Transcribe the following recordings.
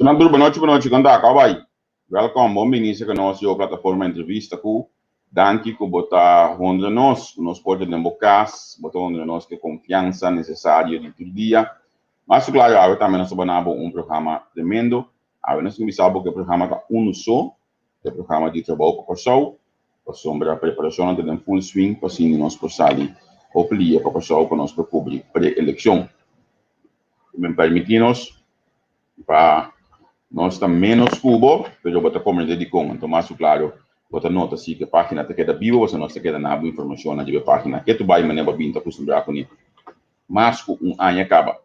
Nan tur bonochi bonochi kon ta kau bai welkom bon bini serka nos yo plataforma entrevista ku danki ku bo ta honra nos ku nos por ta den bo kas bo ta honra nos ku e konfiansa nesesario di tur dia mas ku klaro awe tambe nos ta bana bo un programa tremendo awe nos tin bisa bo ku e programa ta unu so e programa di trabou pa Kòrsou pasobra preparashonnan ta den full swing pa asina nos por sali hopi lia pa Kòrsou pa nos por kubri pre-elekshon. Men permití nos pa nos ta ménos ku bo, pero bo ta komprendé dikon. Anto mas ku klaro bo ta nota si ku e página ta keda bibu pasobra nos ta keda na bo informashonnan riba e página. Ke tu bai manera bo a bin ta kustumbrá kuné mas ku un aña kaba.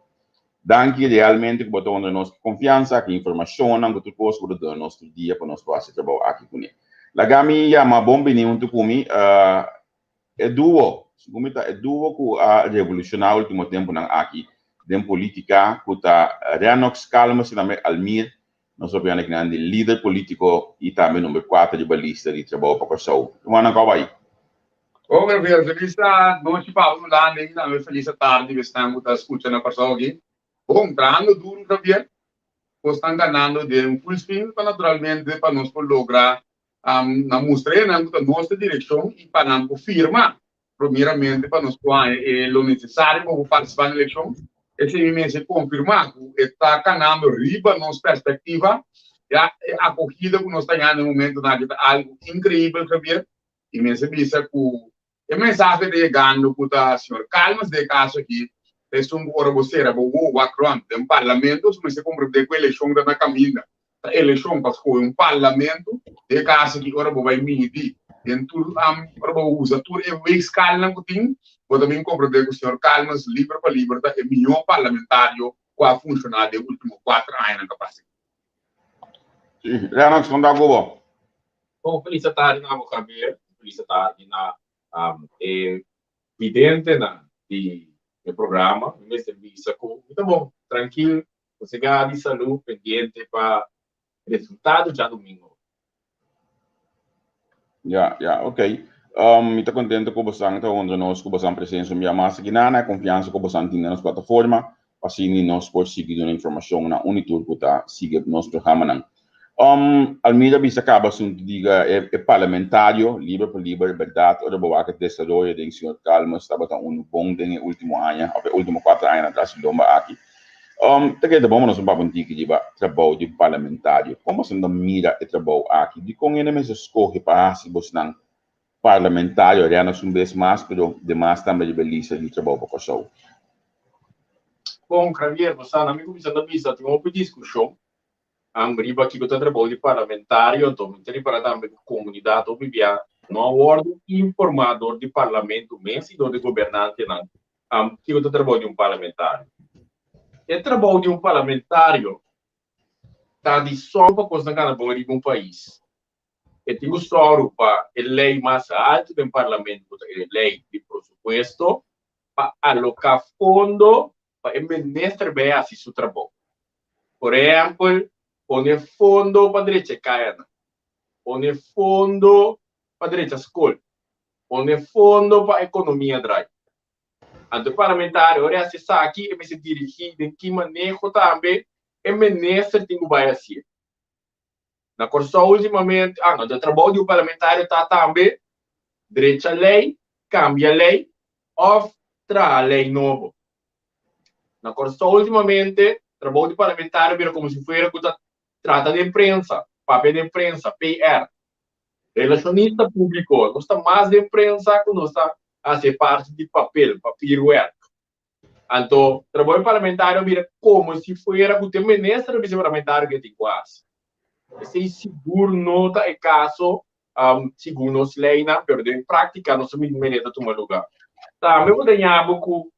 Danki realmente ku bo ta honra nos ku konfiansa, ku informashonnan, ku tur kos ku bo ta duna nos tur dia pa nos por hasi e trabou aki kuné. Laga mi yama bon bini huntu ku mi e duo, segun mi ta e duo ku a revolushoná ultimo tempunan aki den politika ku ta Rennox Calmes i tambe Almir, nos papia na kinan di lider politiko i tambe number kuater riba lista di trabou pa Kòrsou. Rumannan kòw bai? Bon Gabriel, felis nochi pa bo Hulanda i tambe felis tardi pa esnan ku ta skucha na Kòrsou aki. Bon, trahando duru Gabriel, kosnan ganando den full swing pa naturalmente pa nos por logra na mustra e nan ku ta nos ta direkshon i pa nan por firma primeramente pa nos por haña e lo nesesario pa por partisipá na elekshon. Esei mi mester konfirmá ku e ta kanando riba nos perspektiva. Ya e akogida ku nos ta hañando e momentonan aki ta algu inkreibel Gabriel. I mester bisa ku e mensahe ta yegando ku ta señor Calmes den e kaso aki ta esun ku ora bo sera bo wowo wak rònt den parlamento su mester komprendé ku elekshon ta na kaminda. Ta elekshon pa skohe un parlamento. Den e kaso aki ora bo bai midi den tur ora bo usa tur e weegskalnan ku tin bo ta bin komprendé ku señor Calmes liber pa liber ta e mihó parlamentario ku a funshoná den ultimo kuater añanan ka pasa. Sí, Lennox, kon ta ku bo? Bon, felis tardi na bo Javier, felis tardi na e videntenan di e programa. Mi mester bisa ku mi ta bon, trankil, sosegá di salú, pendiente pa resultado djadumingo. Ya, ya, ok. Mi ta contento cu bosan ta honra nos cu bosan presencia un bia mas aki na na e confiansa cu bosan tin den nos plataforma pa asina nos por sigui duna informacion na un y tur cu ta sigui nos programanan. Almira bisa caba asunto diga e parlamentario liber pa liber berdad ora bo wak e desaroyo den señor Calmes tabata unu bon den e ultimo aña of e ultimo cuater añanan atras di lomba aki. Ta keda bon pa nos un papia un tiki riba trabou di un parlamentario. Kon boso ta mira e trabou aki? Dikon hende mester skohe pa hasi bosnan parlamentario? Renos un bes mas, pero demas tambe riba e lista di trabou pa Kòrsou. Bon, Javier, bo sa, na mi kuminsá ta bisa tin hopi diskushon riba kiko ta trabou di parlamentario, anto mi ta ripara tambe ku komunidat hopi bia no a wòrdu informá dor di parlamento mes i dor di gobernantenan Kiko ta trabou di un parlamentario? E trabou di un parlamentario ta di sòru pa kosnan kana bon riba un pais. E tin ku sòru pa e lei mas altu den parlamento, ku ta e lei di presupuesto, pa aloká fondo pa e minister bai hasi su trabou. Por ehèmpel, pone fondo pa drecha e kayanan, pone fondo pa drecha skol, Pone fondo pa ekonomia drai. Anto e parlamentario ora e hasi esaki e mester dirigí den ki maneho tambe e minister tin ku bai hasié. Na Kòrsou ultimamente, ah no, e trabou di un parlamentario ta tambe drecha lei, kambia lei òf traha lei nobo. Na Kòrsou ultimamente trabou di parlamentario bira komo si fuera ku ta trata den prensa, papia den prensa, PR. Relacionista publico, nos ta mas den prensa cu nos ta haci e parti di papel, papierwerk. Anto, trabou di parlamentario a bira como si fuera cu t'e minister o viceparlamentario ke tin cu haci. Esey sigur no ta e caso segun nos leynan, pero den practica nos ta mira manera ta tuma lugar. Tambe bo ta ña bo cu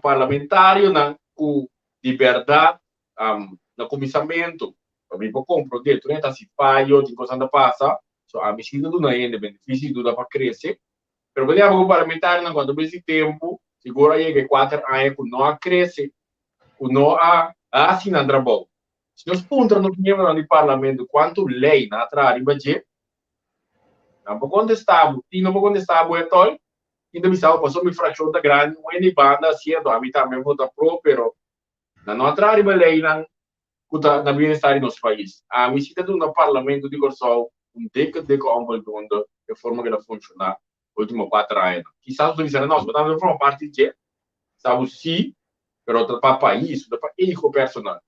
parlamentarionan cu di berdad na cuminsamento Pa mi por komprondé, tur hende ta hasi fayo, tin kosnan ta pasa, so ami si ta duna hende benefisio di duda pa krese, pero bo diaba ku parlamentarionan ku a ta si tempu, sigur a yega e kuater aña ku no a krese, ku no a hasi nan trabou. Si nos puntra nos miembronan di parlamento kuantu lei nan a traha riba dje, nan por kontestá bo, tin no por kontestá bo etòl, tin ta bisa bo pasobra mi frakshon ta grandi, un hende di banda hasiendo, ami tambe a vota pro, pero nan no a traha riba leinan ku ta na bienestar di nos pais. Ami si ta duna Parlamento di Kòrsou un dikke dikke onvoldoende e forma ku el a funshoná ultimo kuater añanan. Kisas bo ta bisa nos, bo tambe ta forma parti di dje, sa bo si, pero ta pa pais, no ta pa ego personal.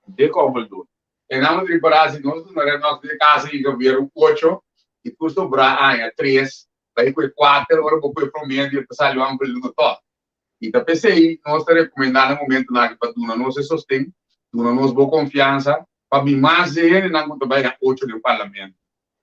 Un dikke onvoldoende. E nan lo ripará si nos duna Rennox di e kasa i gobierno ocho i tur sobrá aña tres, bai ku e kuater ora bo ku e promedio e ta sali onvoldoende tòg. I ta p'esei nos ta rekomendá na momentunan aki pa duna nos e sosten, duna nos bo konfiansa pa bin mas di hendenan ku ta bai na ocho den parlamento.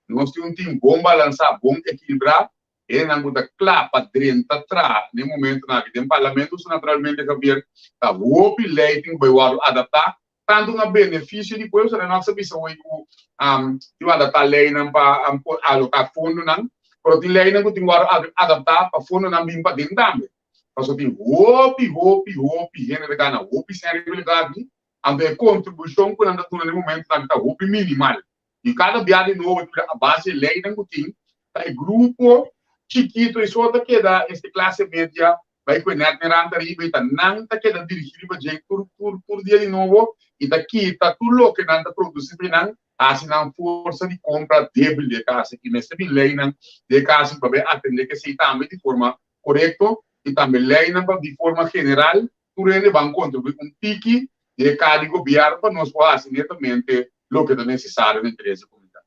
Nos tin un tim bon balansá, bon ekilibrá, hendenan ku ta kla pa drenta traha na e momentunan aki den parlamento. So naturalmente Javier, ta hopi lei tin ku bai wòrdu adaptá, tantu na benefisio di pueblo, so nos a bisa hoy ku tin ku adaptá leinan pa aloká fondonan, pero tin leinan ku tin ku wòrdu adaptá pa fondonan bin paden tambe. Pasobra tin hopi, hopi, hopi hende ta gana hopi sèn riba e lugar aki, anto e kontribushon ku nan ta duna na e momentunan ta hopi minimal. I kada bia di nobo ta bira a base e leinan ku tin, ta e grupo chikito esor ta keda este klase media bai ku e nèt mirant ariba i ta nan ta keda dirigí riba dje tur tur tur dia di nobo i ta kita tur loke nan ta produsí pa nan hasi nan forsa di kompra débil di e kas i mester bin leinan di e kas pa bai atendé ku esei tambe di forma korekto i tambe leinan pa di forma general tur hende ban kontribuí un tiki di e kas di gobièrnu pa nos por hasi netamente loke ta nesesario na interes di komunidat.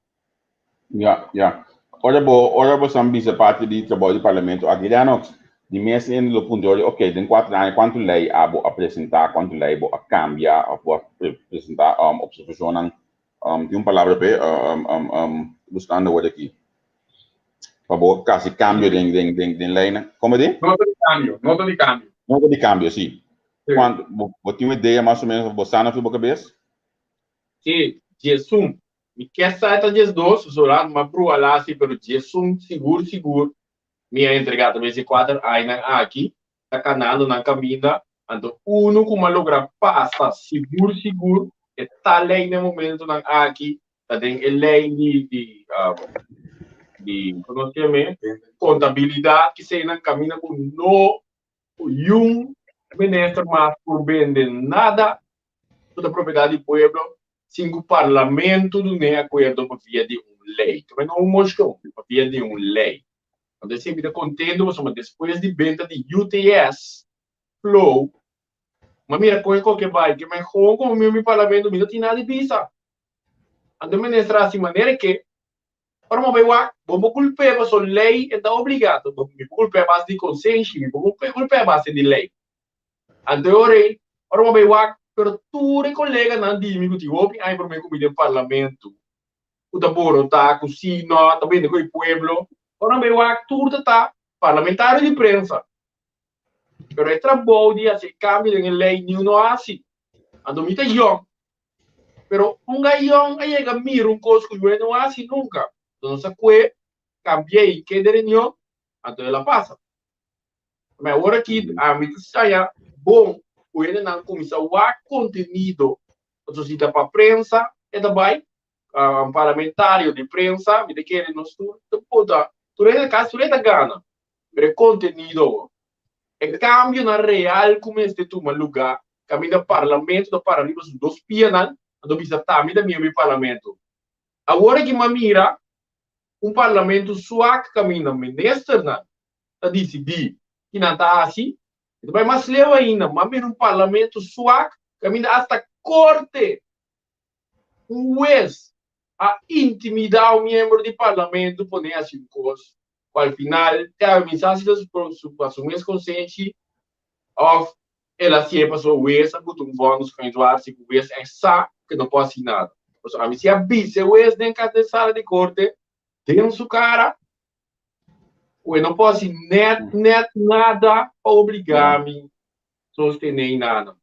Ya, ya. Ora bo, ora bo san bisa parti di trabou di parlamento aki, Lennox, di mes hende lo puntra ori, ok, den kuater aña kuantu lei abo a presentá, kuantu lei bo a kambia òf bo a presentá opservashonnan, tin un palabra p'e, buskando awor aki, pa bo kasi kambio den, den, den, den leinan. Komo di? Nota di kambio, nota di kambio. Nota di kambio, si. Kuantu, bo, bo tin un idea mas o menos òf bo sa na fi bo kabes? Si, diesun. Mi ke sa e ta 12, pasobra mi a brua la si, pero 11 sigur sigur mi a entrega. Ta mester kuater ainan aki ta kanando nan kaminda, anto unu ku mi a logra pasa sigur sigur e ta lei na e momentonan aki ta den e lei di di. di kono se yam'é kontabilidat kiseinan kaminda ku no yun minister mas por bende nada ku ta propiedat di pueblo sin ku parlamento dun'é akuerdo pa via di un lei. Ta no un moshon, pa via di un lei. Anto esei mi ta kontento pasobra despues di benta di UTS Flow, mi a mira kon e koke bai, ke mehor komo miembro di parlamento mi no tin nada di bisa. Anto e minister a hasi manera ke ora mi bai wak, bo por kulp'é pasobra lei e ta obligá, mi por kulp'é a base di konsenshi, mi por kulp'é a base di lei. Anto e ora ei, ora mi bai wak, pero tur e koleganan di mi ku tin hopi aña promé ku mi den parlamento, ku ta borotá, ku si no, ta bende ku e pueblo, ora mi bai wak tur ta ta parlamentario di prensa. Pero e trabou di hasi e kambio den e lei niun no a hasi. Anto mi ta yòn. Pero un gayon a yega mira un kos ku yo no a hasi nunka. Anto nos a kue, kambi'é i keda reunion, anto el a pasa. Ma awor aki ami ta saya bon ku hendenan kuminsá wak kontenido, pasobra si ta pa prensa e ta bai, parlamentario di prensa, mi ta kere nos tur ta punta, tur hende kasi tur hende ta gana, pero e kontenido awor, e kambionan real ku mester tuma lugá kaminda parlamento ta para riba su dos pianan, anto bisa ta mi ta miembro di parlamento. Awor aki mi a mira un parlamento swak kaminda ministernan ta disidí ki nan ta hasi, e ta bai mas leu ainda, mi a mira un parlamento swak kaminda asta korte un wes a intimidá un miembro di parlamento pone hasi un kos ku al final te a mi sa si ta pa su mes konsenshi òf el a hasié pasobra wes a buta un vònis ku Eduardo si ku wes ègt sa ku e no por hasi nada. Pasobra ami si a bisa e wes den den sala di korte den su kara ku e no por hasi nèt nèt nada pa obligá mi sostené nada.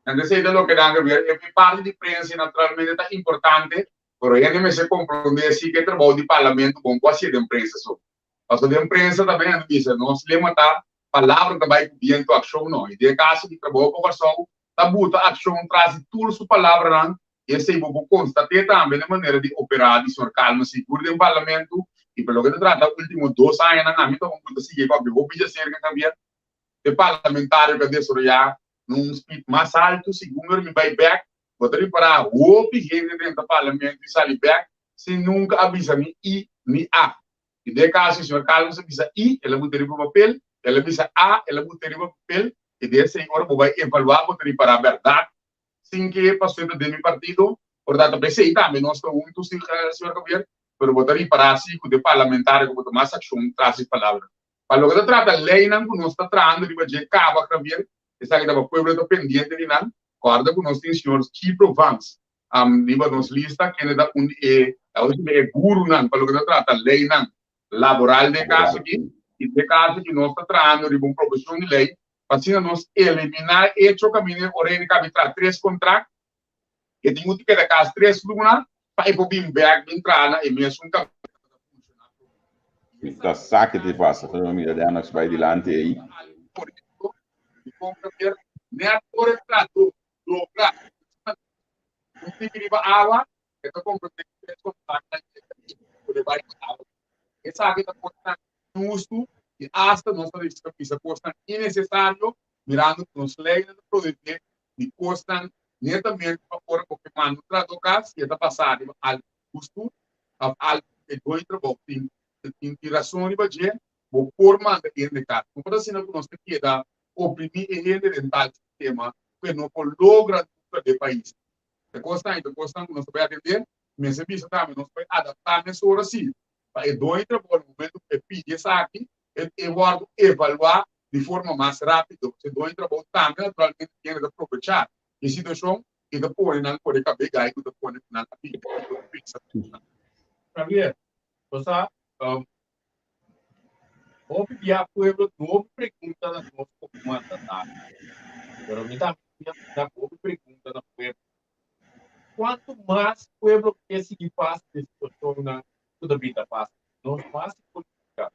Nan ta esei ta loke nan gebeer. E parti di prensa naturalmente ta importante, pero hende mester comprende si ke trabou di parlamento bon ku hacié den prensa so. Pasobra den prensa tambe hende bisa nos lema ta palabra ta bai ku biento accion no. I den e caso di trabou pa Kòrsou ta buta accion tras di tur su palabranan i esei bo por constaté tambe na e manera di operá di señor Calmes sigur den parlamento i pa loke ta trata ultimo dos añanan ami ta un ku ta sigui papia hopi djaserka Javier. E parlamentario ka desaroyá na un speed mas altu, segun ora mi bai bek, bo ta ripará hopi hende drenta parlamento i sali bek sin nunka a bisa ni i ni a. I den e kaso señor Calmes a bisa i, el a buta riba papel, el a bisa a, el a buta riba papel, i den esei ora bo bai evaluá bo ta ripará bèrdat sin ke pasobra e ta den mi partido, por tanto p'esei tambe nos ta huntu, señor Javier, pero bo ta ripará si ku den parlamentario ku bo ta mas akshon tras di palabra. Pa loke ta trata leynan ku nos ta trahando riba dje kaba, Javier, esaki ta pa pueblo ta pendiente di nan. Kòrda ku nos tin señor Chipro Vance riba nos lista, kende ta un di e, laga nos bisa, e gurunan pa loke ta trata leynan laboral den e kaso aki. I den e kaso aki nos ta trahando riba un proposishon di ley pa asina nos eliminá e echo kaminda e ora hende kabi traha tres kontrakt, e tin ku keda kas tres luna pa e por bin bek bin traha na e mesun kaminda ku ta funshoná promé. Mi ta sa ke te pasa, pero mi mira Lennox bai dilanti ei. Dikon Javier nèt ora e trahadó logra un tiki riba awa e ta komprendé ku e kontrakt a yega i por e bai ku awa. Esaki ta kosnan inhustu i asta nos ta riska bisa kosnan innesesario mirando ku nos leinan ta prohibé di kosnan netamente pa ora bo ke manda un trahadó kas i e ta basá riba algu hustu òf algu ku e doño di trabou tin tin tin rason riba dje, bo por manda e hende kas. No por ta asina ku nos ta keda oprimí e hende den tal sistema ku e no por logra nunka den pais. E kosnan ei ta kosnan ku nos ta bai atendé. Mester bisa tambe nos ta bai adaptá mesora si pa e doño di trabou na momento ku e pidi esaki e e wòrdu evaluá di forma mas rápido. E doño di trabou tambe naturalmente tiene ta probechá e situashon i ta pone nan kore kab'é gai ku ta pone ku nan a bini ku ta pensa ku nan. Javier, bo sa, hopi bia pueblo no hopi pregunta na nos komo mandatario, pero mi tambe mi a manda hopi pregunta na pueblo. Kuantu mas pueblo ke sigui pasa den situashonnan ku ta bin ta pasa? Nos mas di politica.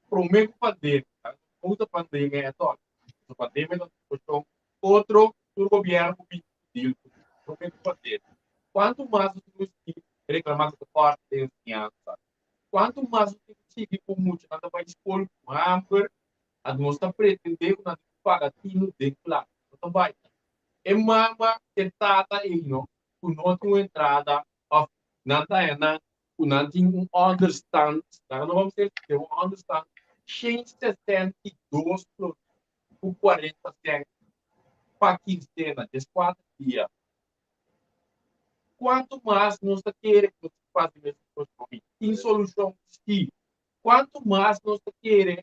Prome ku pandemia, no usa pandemia at all. Pasobra pandemia ta un situashon otro, tur gobierno ku bin deal ku prome ku pandemia. Kuantu mas nos tin ku sigui? Reklamá ku ta kòrta den enseñansa. Kuantu mas nos tin ku sigui ku muchanan ta bai skol ku hamber, anto nos ta pretendé ku nan tin ku paga tinu den klas. No ta bai. E mama, e tata ei no, ku no tin un entrada òf nan ta haña nan ku nan tin un ònderstant, laga nos bam ser sinsero, un ònderstant 162 florin ku 40 sènt pa kinsena, dieskuater dia. Kuantu mas nos ta kere ku nos ta fasi mes situashon? Tin solushon? Sí. Kuantu mas nos ta kere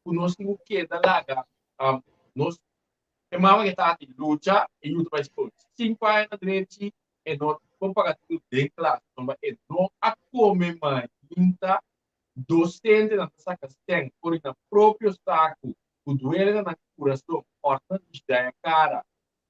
ku nos tin ku keda laga nos e mama ke ta hasi lucha e yu ta bai skol sinku aña na drechi e no por paga tur den klas pasobra e no a kome mainta dosentenan ta saka sèn for di nan propio saku ku duele na nan kurason òrta nan dishdaya kara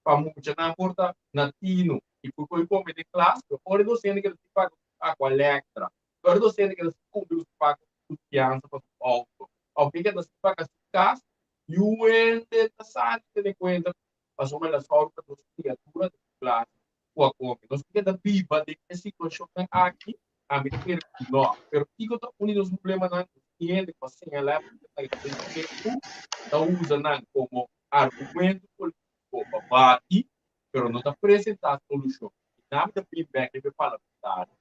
pa muchanan por ta na tino i por kohe kome den klas, pero ora e docente keda sin paga su agua lectra, ora e docente keda sin cumpli cu su pago su fiansa pa su auto, of e keda sin paga su cas, yu hende ta sali tene cuenta pasobra el a sòru pa nos criatura den su klas cu a kome. Nos ta keda biba den e situacionnan aki? Ami ta kere cu no. Pero kico ta un di nos problemanan? Nos tin hende cu a señala e tempu ta usa nan como argumento politico pa bati, pero no ta presenta solucion. Y nan ta bin bek riba e parlamentario.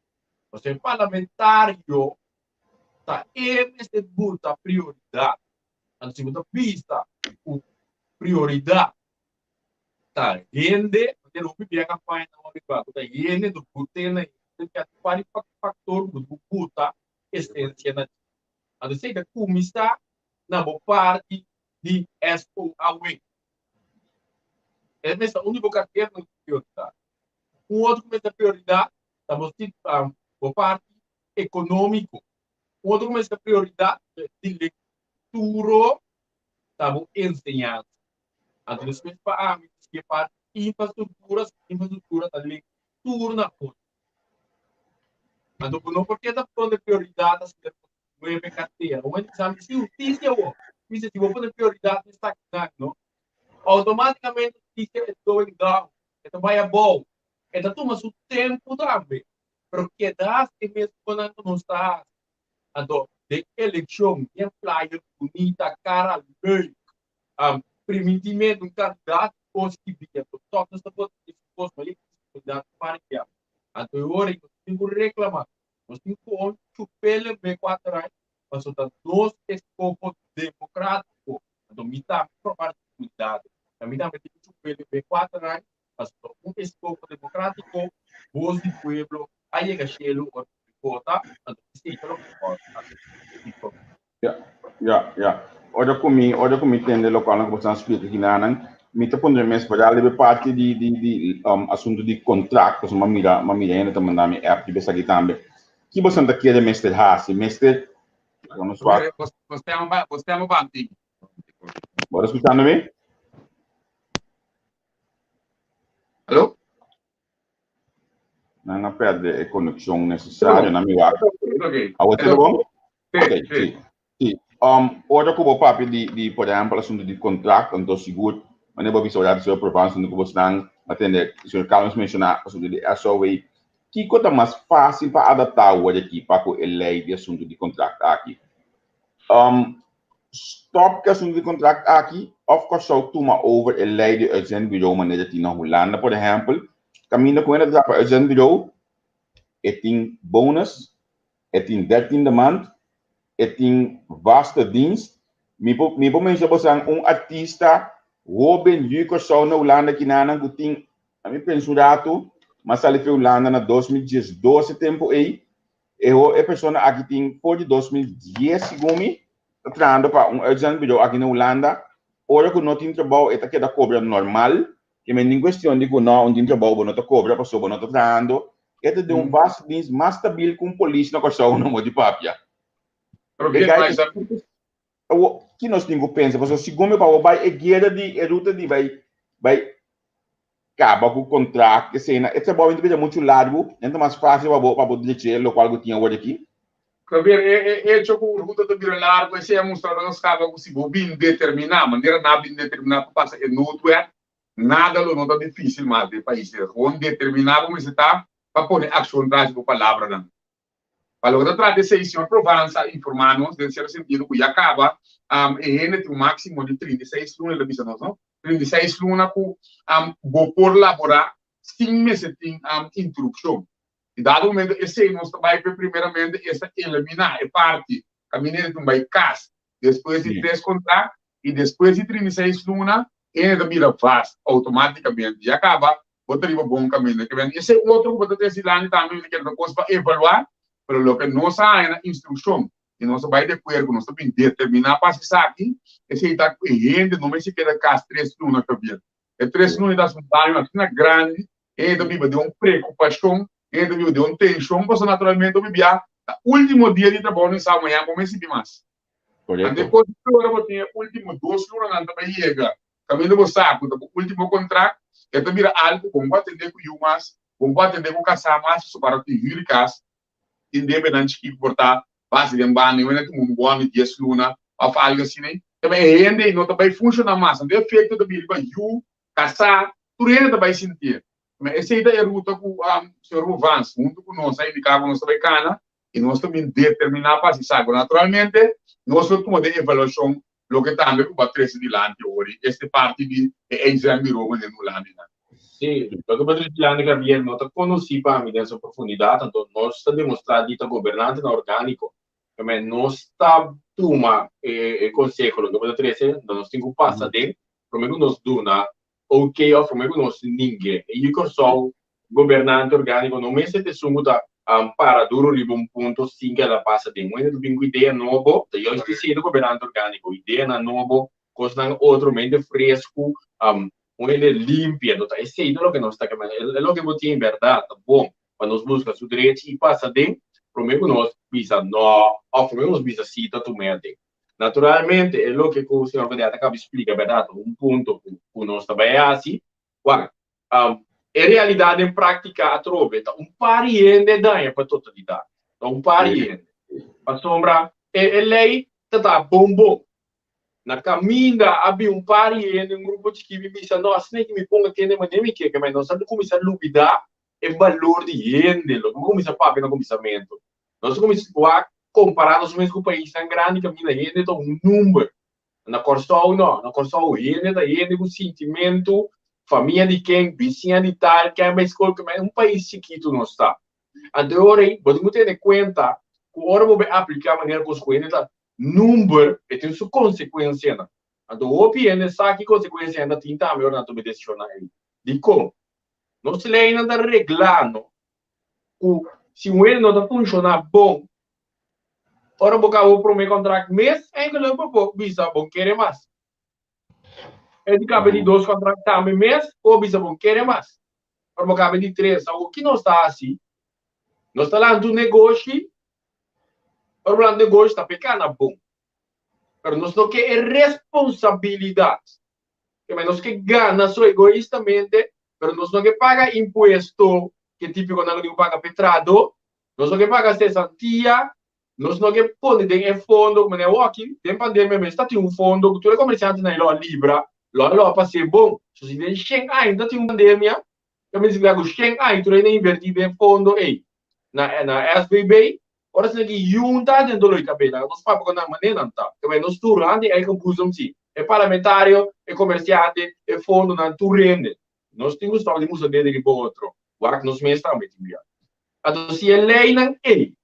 Pasobra e parlamentario ta e mester buta prioridad. Anto si bo ta bisa cu prioridad ta hende, manera hopi bia campaña nan ariba, cu ta hende, enton but'e na hende, tin varios factor cu bo buta esencia na dje. Anto esey ta cuminsa na bo parti di SOAW. E mester un di bo cartera nan ta prioridad. Un otro cu mester prioridad ta bo bo parti economico. Un otro cu mester prioridad di lecturo ta bo enseñansa. Anto despues pa ami e parti infrastructura, infrastructura ta lectura na otro. Anto bo no por keda pone prioridad asina nuebe cartera. Un hende bisa mi, si husticia awor. Mi dice, si bo pone prioridad den esaki no, automaticamente husticia is going down. E ta bai abou. E ta tuma su tempo tambe. Pero keda haci e mes conan cu nos ta haci. Anto, den eleccion, den flyer bunita, cara leuk, primintimento un candidato cos ki bia. Anto, toch nos ta bota e cos, ma e candidato paria. Anto, e ora nos tin cu reclama. Nos tin ku un chupele be kuater ai, pasobra ta nos eskoho demokratiko. Anto mi tambe por parti di komunidat. Ta mi tambe tin ku chupele be kuater ai, pasobra un eskoho demokratiko, bos di pueblo a yega shelu ora ku mi vota, anto esei ta loke importa. Ya, ya, ya. Ora ku mi, ora ku mi tende lokual ku bo esnan splika kinanan, mi ta pone mes pa dal riba e parti di di di um, asuntu di kontrakt, pasobra m'a mira, m'a mira hende ta manda mi app riba esaki tambe. Ki boso ta kere mester hasi? Mester, laga nos wak. Bo stema ba, bo stema ba antigu. Bo ta skuchando mi? Alo? Nan a perde e konekshon nesesario na mi wak. Awor te bon? Ok, si. Si. Um, ora ku bo papia di, di por ehempel, asuntu di kontrakt, anto sigur, wanneer bo bisa ora señor Provence, asuntu ku bo snan, a tende señor Carlos menshoná asuntu di SOW, kiko ta mas fásil pa adaptá awor aki pa ku e lei di asuntu di kontrakt aki? Um, stop ku e asuntu di kontrakt aki òf Kòrsou tuma over e lei di uitzendbureau manera tin na Hulanda, por ehempel, Kaminda ku hende ta traha pa uitzendbureau, e tin bonus, e tin dertiende maand, e tin vaste dienst. Mi por mi por mensha bosan un artista hoben yu Kòrsou na Hulanda kinanan ku tin, ami pensa un ratu, m'a sali for Hulanda na 2012 e tempu ei, e ho e persona aki tin for di 2010 segun mi, ta trahando pa un uitzendbureau aki na Hulanda, ora ku no tin trabou e ta keda kobra normal, Ke men tin kuestion di ku no, un tin trabou bo no ta kobra pasobra bo no ta trahando, e ta den un vaste dienst mas stabil ku un polis na Kòrsou no moti papia. E gai ta Awor, ki nos tin ku pensa? Pasobra segun mi pa bo bai e guera di e ruta di bai bai kaba ku kontrakt esei e trabou ta bira muchu largu, e ta mas fásil pa bo pa bo dreche lokual ku tin awor aki. Javier, e e echo ku ruta ta bira largu esei a mustra nos kaba ku si bo bin determiná, manera nan a bin determiná pa pasa e noodwet, nada lo no ta difísil mas den e pais. Gewoon determiná bo mester ta. pa pone akshon tras di bo palabranan. Pa loke ta trata esei, señor Provanza a informá nos den sierto sentido ku ya kaba e hende tin un máksimo di 36 luna, el a bisa nos, no? 36 luna ku bo por laborá sin mester tin interupshon. I dado momento esei nos ta bai p'e primeramente esta eliminá e parti kaminda hende tin bai kas despues di tres kontrakt i despues di 36 luna hende ta bira vast outomátikamente. Ya kaba bo ta riba bon kaminda. Ke bende esei otro ku bo ta trese dilanti tambe mi ta kere ta kos pa evaluá, pero loke nos a haña na instrukshon i nos a bai di akuerdo ku nos ta bin determiná pa hasi esaki, esei ta ku e hende no mester keda kas tres luna kabiel. E tres luna ta hasi un daño asina grandi, e hende ta biba den un preokupashon, e hende ta biba den un tenshon, pasobra naturalmente hopi bia ta último dia di trabou nan sa mañana bo mester bin mas. Anto e kos di ora bo tin e último dos lunanan ta bai yega Kaminda bo sa ku ta bo último kontrakt, e ta bira algu ku bo no por atendé ku yu mas, bo no por atendé ku kasá mas, pasobra para tin hür kas, tin debenan chikí ku por ta base den banda, i wende tuma un bòn di dies luna òf algu asina. Tambe e hende ei no ta bai funshoná mas, anto e efekto ta bira riba yu, kasá, tur hende ta bai sintié. Esei ta e ruta ku señor Bovans huntu ku nos a indiká ku nos ta bai kana i nos ta bin determiná pa hasi esaki. Naturalmente nos lo tuma den evaluashon loke tambe ku bo a trese dilanti ori este parti di e uitzendbureau manera no Hulanda. Sí, loke bo a trese dilanti Gabriel no ta konosí pa mi den su profundidat, anto nos ta demostrá di ta gobernantenan orgániko. Keme nos ta tuma e konseho loke bo ta trese, anto nos tin ku pasa den promé ku nos duna OK of promé ku nos ningue. E yu Kòrsou, gobernante orgániko no mester ta esun ku ta para duru riba un punto sin keda pasa den. Un hende ta bin ku idea nobo, ta juist di siendo gobernante orgániko, ideanan nobo, kosnan otro, mente fresku, un hende limpia. No ta esei ta loke nos ta keme. E loke bo tin bèrdat ta bon pa nos buska su drechi i pasa den promé ku nos bisa nò òf promé ku nos bisa sí ta tum'é aden. Naturalmente, e loke ku señor Godea ta kaba di splika bèrdat ta un punto ku nos ta bai hasi. Wak, e realidat den práktika atrobe ta un par di hende daña pa totalidat. Ta un par di hende. Pasobra e lei ta ta bon bon. Na kaminda a bin un par di hende, un grupo chikí bin bisa, no, asina ki mi ponga kende manera mi ke, kemey nos a kuminsá lubidá e balor di hende, loke bo kuminsá papia na kuminsamentu. Nos a kuminsá wak kompará nos mes ku paisnan grandi kaminda hende ta un number. Na Kòrsou no, na Kòrsou hende ta hende ku sintimentu, famia di ken, bisiña di tal, ken bai skol ku un pais chikitu nos ta. Anto e ora ei bo tin ku tene kuenta ku ora bo bai apliká manera kos ku hende ta number e tin su konsekuensianan. Anto hopi hende sa ki konsekuensianan ta tin tambe ora nan tuma e desishonnan ei. Dikon? Nos leinan ta reglá no ku si un hende no ta funshoná bon, ora bo kaba bo promé kontrakt mes, enkele bo por bisa bo kere mas. E di kaba di dos kontrakt tambe mes, bo bisa bo kere mas. Ora bo kaba di tres, awor ki nos ta hasi? Nos ta lanta un negoshi, ora bo lanta un negoshi ta p'e kana bon, pero nos no ke e responsabilidat. Keme nos ke gana so egoistamente, pero nos no ke paga impuesto ke típiko nan ku tin ku paga p'e trahadó, nos no ke paga sesantia, nos no ke pone den e fondo ku manera awor-aki den pandemia mes ta tin un fondo ku tur e komersiantenan lo a libra, lo a lo a pas'é bon. So si den shen aña ta tin un pandemia, ta mester ku shen aña tur hende a invertí den fondo ei na na SVB, Ora esnan ki yunta den dolor di kabes, laga nos papia ku nan manera nan ta. Kaba nos tur handi eigen boezem si. E parlamentario, e komersiante, e fondonan, tur hende. Nos tin ku stòp di mustra dede riba otro. Wak nos mes tambe tin bia. Anto si e leinan ei,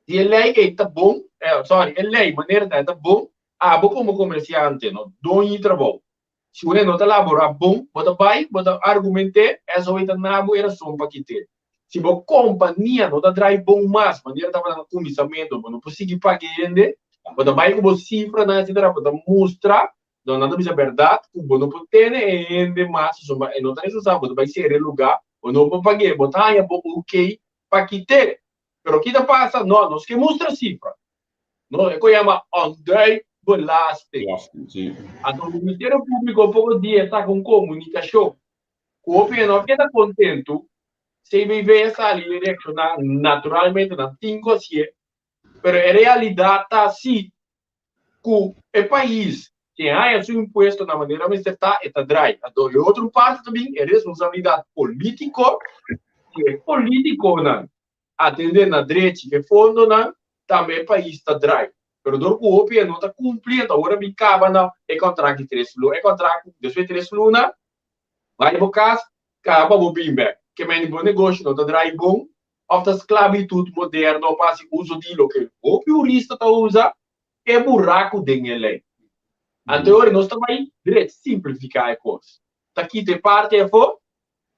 si e lei ei ta bon, sorry, e lei manera ta ta bon, abo komo komersiante no doño di trabou, Si un hende no ta laborá bon, bo ta bai, bo ta argument'é, esei ta na bo e rason pa kit'é. Si bo kompania no ta drai bon mas, manera tabata na kuminsamentu, bo no por sigui paga e hende, bo ta bai ku bo sifranan etsetera, bo ta mustra, no nan ta bisa bèrdat ku bo no por tene e hende mas pasobra e no ta responsabel, bo ta bai sera e lugá, bo no por pag'é, bo ta haña bo oké pa kit'é. Pero ki ta pasa? No, nos ke mustra sifra. No, e ku yama ontduikbelasting. Anto Ministerio Públiko poko dia a saka un komunikashon ku hopi hende no a keda kontentu. CBV a sali i reakshoná naturalmente, nan tin ku hasié, pero e realidat ta si ku e pais ke haña su impuesto na manera mester ta, e ta drai. Anto e otro parti ta bin e responsabilidat polítiko. Si e polítikonan atendé na drechi ku e fondonan, tambe e pais ta drai. Pero dor ku hopi e no ta kumpli, anto ora mi kaba na e kontrakt di tres luna, e kontrakt despues di tres luna, bai bo kas, kaba bo bin bèk. Ke mende bo negoshi no ta drai bon, òf ta sklabitut moderno pa hasi uso di loke hopi hurista ta usa, e buraku den e lei. Anto ora nos ta bai drechi simplifiká e kos. Ta kita e parti afó,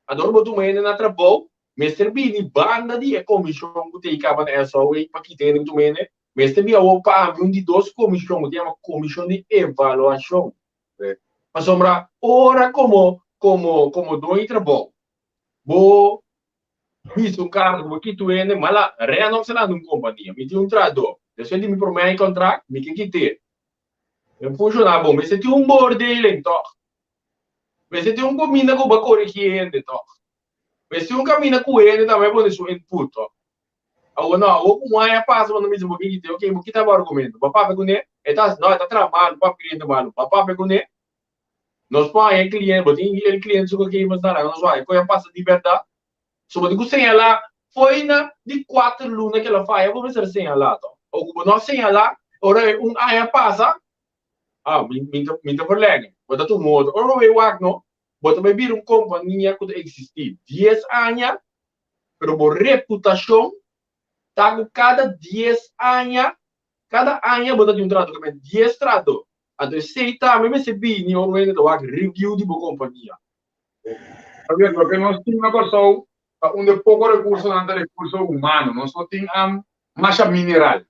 anto ora bo tuma hende na trabou, mester bini banda di e komishon ku ta ei kaba na SOA pa kita hende ku tuma hende, mester bin awor pa ami un di dos komishon ku ta yama komishon di evaluashon. Pasobra ora komo komo komo doño di trabou bo Bisa un karta ku bo kita un hende, mala Renox a lanta un kompania, mi tin un trahadó, despues di mi promé kontrakt mi ke kit'é. E funshoná bon, mester tin un beoordeling tòg, mester tin un kuminda ku bo a korigí hende tòg, mester tin un kaminda ku hende tambe a pone su input tòg. Awor no, awor ku un aña pasa bo ta bisa bo ke kit'é, oke bo kita bo argumento, bo a papia kuné, e ta hasi, no e ta traha malu, papia kliente malu, bo a papia kuné, Nos por haña e cliente, bo tin el cliente su gegevens na nos haña koe a pasa di berdad. So bo tin ku señalá fo'i na di kuater luna ke el a faya bo mester señalá to. O ku bo no a señalá, ora e un aña pasa, ah mi mi ta mi ta verlègen, bo ta tuma otro. Ora bo bai wak no, bo ta bai bira un kompania ku ta eksistí dies aña, pero bo reputashon ta ku kada dies aña, kada aña bo ta tin un trahadó, ke men dies trahadó. Anto esei tambe mester bini ora un hende ta wak review di bo kompania. Javier, loke nos tin na Kòrsou ta un de poko rekursonan ta rekurso humano. Nos no tin masha mineral.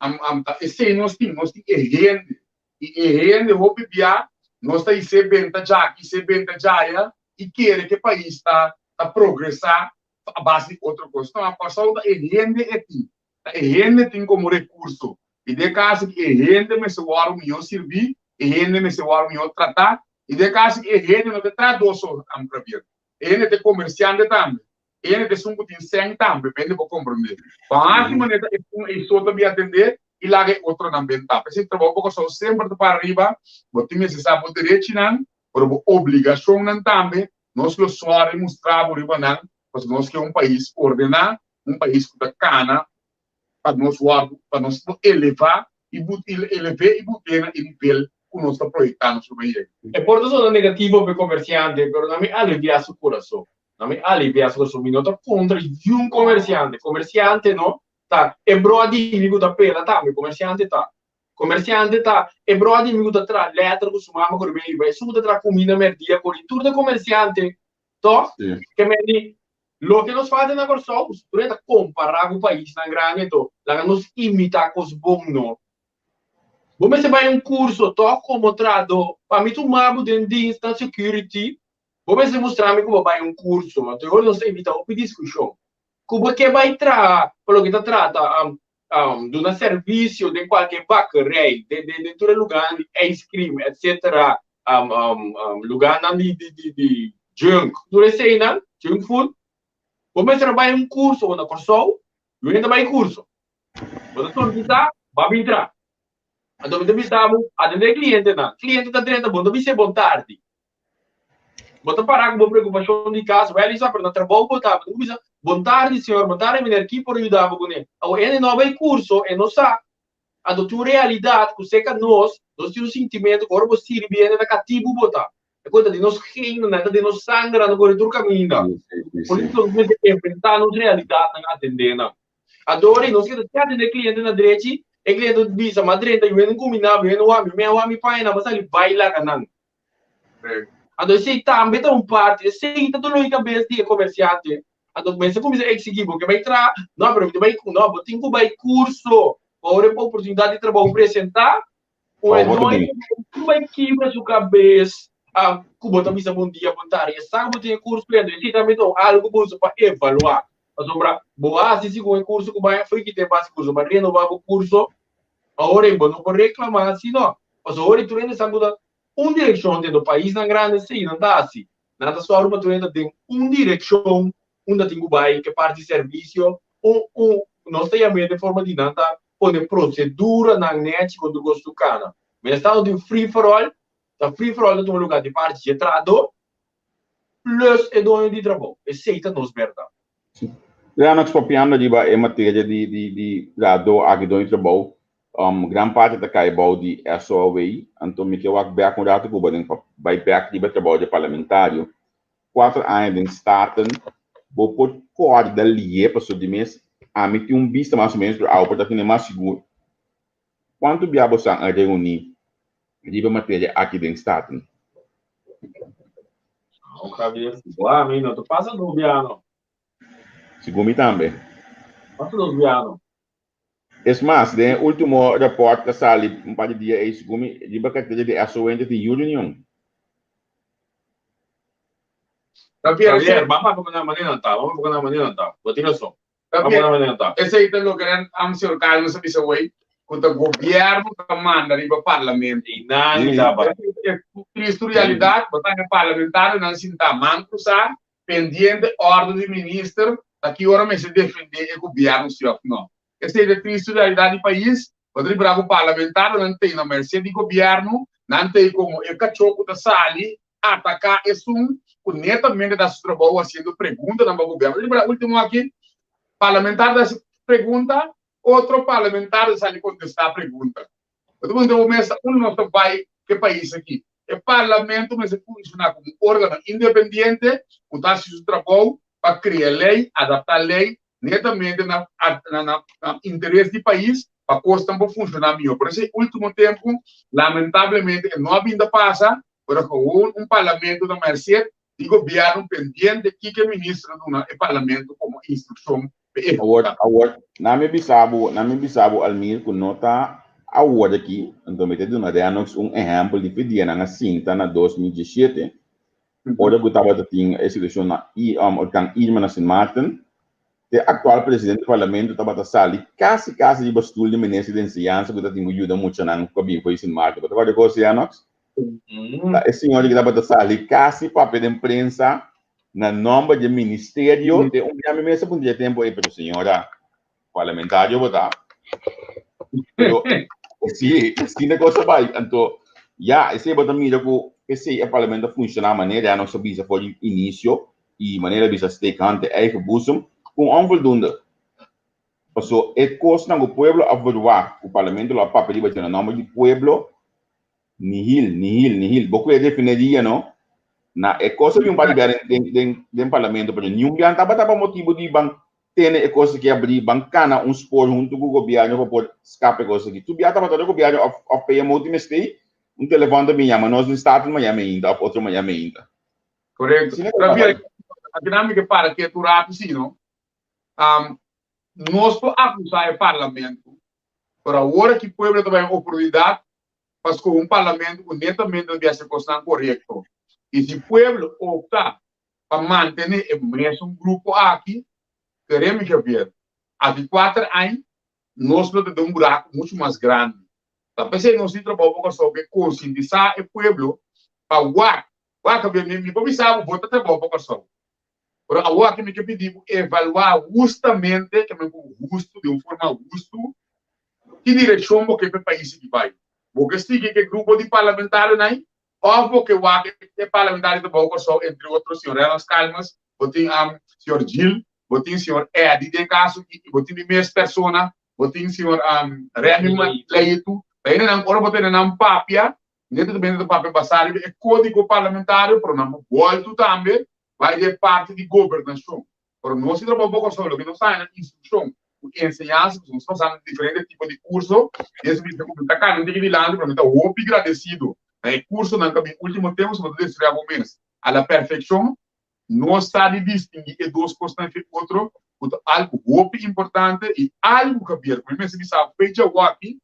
Ta esei nos tin, nos tin e hende. I e hende hopi bia nos ta isé benta djaki, isé benta djaya i kere ku e pais ta progresá a base di otro kos. No, Kòrsou ta e hende e tin. Ta e hende tin komo rekurso. I den kaso ku e hende mester wòrdu mihó sirbí, e hende mester wòrdu mihó tratá. I den kaso ku e hende no ta trahadó so, Javier, e hende ta e komersiante tambe, e hende ta esun ku tin sèn tambe, bende bo komprondé. Bo hasi manera ta esun ei so ta bin atendé i laga e otronan bentá. P'esei trabou pa Kòrsou semper ta para riba, bo tin mester sa bo derechinan, pero bo obligashonnan tambe. Nos lo sòru i mustra bo riba nan, pasobra nos ke un pais ordená, un pais ku ta kana pa nos wòrdu, pa nos por elevá i but elev'é i but'é na e nivel ku nos ta proyektá nos lo yega. E por ta sona negativo pa e komersiante, pero na mi aliviá su kurason. Na mi aliviá su kurason. Mi no ta kontra niun komersiante. Komersiante no ta e bro di mi ku ta pela tambe, komersiante ta. Komersiante ta e bro di mi ku ta traha lèter ku su mama ku riba riba, esun ku ta traha kuminda mèrdia ku ri. Tur ta komersiante, tòg? Ke men di Loke nos falta na Kòrsou, tur e ta kompará ku paisnan grandi, anto laga nos imitá kos bon no. Bo mester bai un kurso tòg komo trahadó. Pa mi tuma bo den dienst na security, bo mester mustra mi ku bo bai un kurso. Anto e ora nos ta evitá hopi diskushon. Ku bo ke bai traha pa loke ta trata duna servisio den kualke bakerij, den tur e lugánan di ijskrim etsetera, lugánan di junk, tur eseinan, junk food, bo mester a bai un kurso bo na Kòrsou, yu hende ta bai kurso. Bo ta solisitá, bo a bin traha. Anto mi ta bisa bo, atendé e klientenan. Kliente ta drenta bo, no ta bis'é bon tardi. Bo ta pará ku bo preokupashon di kas, wèl i sa, pero na trabou bo ta. Bo ta bisa, Bon tardi, señor, bon tardi, meneer, ki por yuda bo kuné? Awor, hende no a bai kurso, e no sa. Anto tin un realidat ku serka nos, nos tin un sintimentu ku ora bo sirbi hende ta katibu bo ta. E ku ta den nos genonan, ta den nos sanger, nan ta kore tur kaminda. Por eso nos mester enfrentá nos realidatnan, atendé nan. Anto ora nos keda si atendé e kliente na drechi, e kliente ta bisa, M'a drenta, yu hende kuminá mi, yu hende wak mi, mi a wak mi paña nan, m'a sali bai laga nan. Anto esei tambe ta un parti, esei ta doló di kabes di e komersiante. Anto mester kuminsá eksigí, bo ke bai traha? No, pero mi ta bai, no, bo tin ku bai kurso pa ora e oportunidat di trabou presentá, un e doño no bai kibra su kabes ku bo ta bisa bon dia, bon tardi. E sa ku bo tin e kurso lendo, esei tambe ta un algu bo usa pa evaluá. Pasobra bo hasi segun e kurso ku bai, fo'i ki tempu hasi kurso, bo a renobá bo kurso, awor ei bo no por reklamá si no. Pasobra ora tur hende sa ku ta un direkshon den paisnan grandi si nan ta hasi. Nan ta sòru pa tur hende ta den un direkshon unda tin ku bai ke parti servisio un un nos ta yam'é den forma di nan ta pone proseduranan nèchi kon tur kos tur kana. Mientras tanto tin free for all, ta free for all ta tuma lugá di parti dje trahadó plus e doño di trabou. Esei ta nos bèrdat. Lennox papiando riba e materia di di di trahadó aki don di trabou, gran parti ta kai bou di SOAW, anto mi ke wak bek un ratu ku bo den pa bai bek riba e trabou di parlamentario. Kuater aña den Staten, bo por kòrda lié pasobra di mes ami tin un bista mas o ménos pero awe por ta tene mas sigur. Kuantu bia bo san a reuní riba materia aki den Staten? Au Javier, bo ami no ta pasa dos bia no. Segun mi tambe. Pasa dos bia no. Es mas, den e ultimo raport ku a sali un par di dia ei, segun mi, riba kartera di SON ta tin yu reunion. Javier, Javier, ban papia ku nan manera nan ta, ban papia ku nan manera nan ta. Bo tin rason. Esei ta loke nan am señor Calmes a bisa hoy, cu ta gobierno ta manda riba parlamento. E tristu realidad, bo ta haña parlamentarionan sinta man cruza, pendiente ordo di minister ta ki ora mester defende e gobierno si of no. Esei ta e tristu realidad di pais, bo ta ripara cu parlamentarionan tei na merced di gobierno, nan tei como e cacho cu ta sali ataká esun ku netamente ta hasi su trabou hasiendo preguntanan pa gobièrnu. Riba e último aki, parlamentario ta hasi pregunta, otro parlamentario ta sali kontestá pregunta. Bo ta puntra bo mes, unda nos ta bai ku e pais aki? E parlamento mester funshoná komo un órgano independiente ku ta hasi su trabou pa krea lei, adaptá lei netamente na na interes di pais pa kosnan por funshoná mihó. Por esei último tempu, lamentablemente e no a bin ta pasa, pero gewoon un parlamento ta merced di gobierno pendiente kiko e minister ta duna e parlamento como instruccion pa ehecuta. Awor, awor, na mi bisa bo, na mi bisa bo Almir cu no ta awor aki, anto mi ta duna Renox un ehempel di fe dianan a sinta na 2017, ora cu tabata tin e situacion na orkan Irma na Sint Maarten, E aktual presidente di parlamento tabata sali kasi kasi riba stul di minister di enseñansa ku ta tin ku yuda muchanan ku a bin for di Sint Maarten. Bo ta kòrda e kos, Janox? Ta e señor ki tabata sali kasi papia den prensa na nòmber di e ministerio. Te un bia mi mes a puntra e tempu ei, pero señora, parlamentario bo ta? Pero si, asina e kos a bai. Anto, ya, esei bo ta mira ku esei e parlamento a funshoná manera Janox a bisa for di inisio. I manera bisa steek hand den eigen boezem, un onvoldoende. Paso e kosnan ku pueblo a verwagt ku parlamento lo a papia riba dje na nomber di pueblo, nihil, nihil, nihil. Bo kue refineria no? Na e kos a bin un par di bia den den den parlamento pero niun bia tabata pa motibu di ban tene e kos aki abri, ban kana un spoor huntu ku gobièrnu pa por skapa e kos aki. Tur bia tabata den gobièrnu òf òf PMO tin mester un telefòn ta bin yama nos den Staten maña meinta òf otro maña meinta. Correcto. Asina que Javier, aki nan mi ke para ketu rato si no. Um, nos por acusa e parlamento, pero awor aki pueblo ta bay un oportunidad pa scoge un parlamento cu netamente ta biaha haci cosnan corecto. Y si pueblo opta pa mantene e mesun grupo aki, keremi Javier, aki cuater aña nos lo ta den un buraco mucho mas grandi. Ta p'esei nos tin trabou pa Kòrsou ke konsientisá e pueblo pa wak. Wak mi mi por bisa bo bo ta trabou pa Kòrsou. Pero awor aki mi ke pidi bo evaluá hustamente, ke men ku hustu, di un forma hustu, ki direkshon bo ke pa e pais aki bai. Bo ke sigui ku e grupo di parlamentarionan ei òf bo ke wak e parlamentario ta bou Kòrsou, entre otro señor Reynolds Calmes, bo tin señor Gil, bo tin señor Eddy den kaso aki i bo tin mi mes persona Bo tin señor Remy Leitu. Ta hende nan ora bo tene nan papia, neta ta bende ta papia basá riba e kódigo parlamentario, pero nan por bòltu tambe bai den parti di gobernashon. Pero nos si trabou poko solo, loke nos ta haña instrukshon ku enseñansa, pasobra nos ta pasando diferente tipo di kurso, i esei bisa ku mi ta kana un tiki dilanti, pero mi ta hopi gradesido na e kursonan ku a bin último tempu, pasobra bo ta destruí abo mes a la perfekshon. Nos sa di distinguí e dos kosnan fe otro, ku ta algu hopi importante i algu, Javier, ku mi mester bisa bo fecha awaki,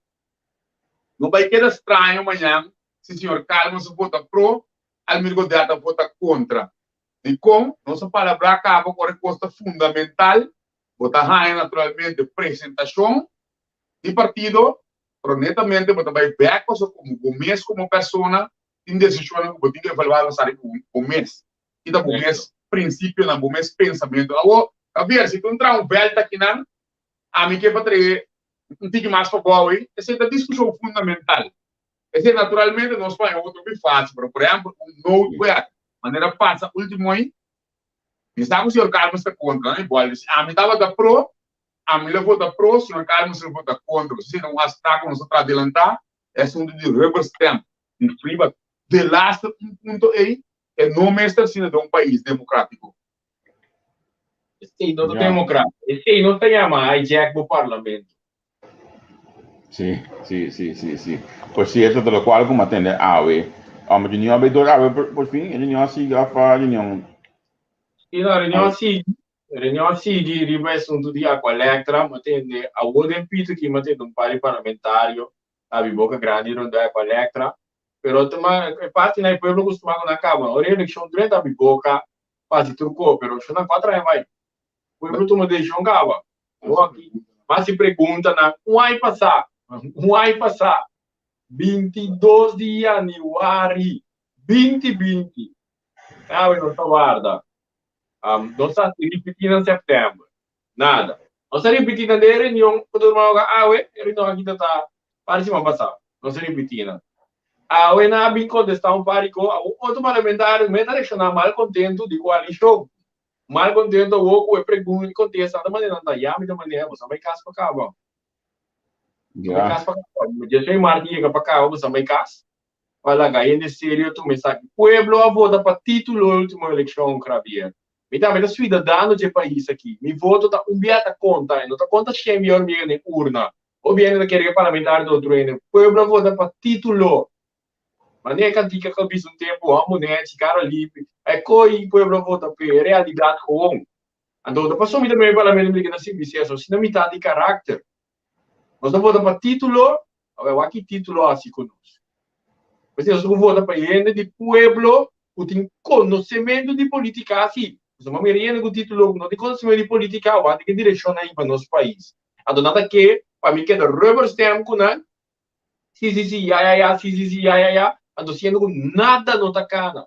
no bai keda straño mañan si señor Calmes a vota pro, Almir Godet a vota kontra. Dikon? Nos a palabrá kaba ku ora e kos ta fundamental, bo ta haña naturalmente presentashon di partido, pero netamente bo ta bai bèk pasobra komo bo mes komo persona tin desishonnan ku bo tin ku evaluá basá riba bo mes. Ki ta bo mes prinsipionan, bo mes pensamentu. Awor, Javier, si tu traha un vèlt akinan, ami ke pa trae un tiki mas pabou ei, esei ta diskushon fundamental. Esei naturalmente nos por haña otro hopi fásil, pero por ehèmpel un noodwet, manera pasa último ei, Mi sa ku señor Calmes ta kontra, no igual. Si ami tabata pro, ami lo vota pro, señor Calmes lo vota kontra. Pasobra esei ta un afsprak ku nos a traha adelantá, e asuntu di rubber stamp di FRIBA. Delaster un punto ei, e no mester asina den un pais demokratiko. Esei no ta demokrasia. Esei no ta yama hijack bo parlamento. Sí, sí, sí, sí, sí. Por cierto, ta locual cu mi a tende awe. Um, reunion a bay door awe por, por fin? E reunion a sigui of a reunion? Sí, no, reunion a sigui. Reunion a sigui riba e asunto di Aqualectra. Mi a tende awo den pito aki mi a tende un par di parlamentario a abi boca grandi rond Aqualectra. Pero tuma e parti na e pueblo costuma cu nan caba. Ora e eleccion drenta abi boca pa haci tur co, pero shon nan cuatro aña bay. Pueblo tuma decision caba. Bo aki mas si preguntanan un aña pasá, un aña pasá, 22 di januari 2020, awe nos ta warda. Um, nos a ripití na september. Nada. Nos a ripití na de reunion ku ta tuma lugar awe, e reunion aki ta ta par di siman pasá. Nos a ripití nan. Awe nan a bin kontestá un par di ko, awo otro parlamentario mes a reakshoná mal kontentu di koalishon. Mal contento awor cu e pregunta y contesta ta manera nan ta ya mi ta manera boso a bay cas pa caba. Boso a bay cas pa caba. Dies maart yega pa caba boso a bay cas pa laga hende serio tuma esaki. Pueblo a vota pa titulo e ultimo eleccion Javier. Mi tambe ta ciudadano dje pais aki. Mi voto ta un bia ta conta e no ta conta shen bia ora mi yega den urna. Hopi hende ta kere cu e parlamentario ta otro hende. Pueblo a vota pa titulo. Manera e kantika ku a bisa un tempu, Hòmber nèchi, kara limpi, e koi pueblo a vota p'e, e realidat gewoon. Anto ta pasobra mi ta mira parlamento mi ta keda sin bisa eso, asina mi ta di karakter. Nos ta vota pa título, awor wak ki título a hasi ku nos. P'esei nos ta ku vota pa hende di pueblo ku tin konosementu di politika si. Pasobra mi mira hende ku título ku no tin konosementu di politika, wak den ki direkshon nan hiba nos pais. Anto nan ta ke pa mi keda rubber stamp ku nan, Si, si, si, ya, ya, ya, si, si, si, ya, ya, ya, anto siendo ku nada no ta kana.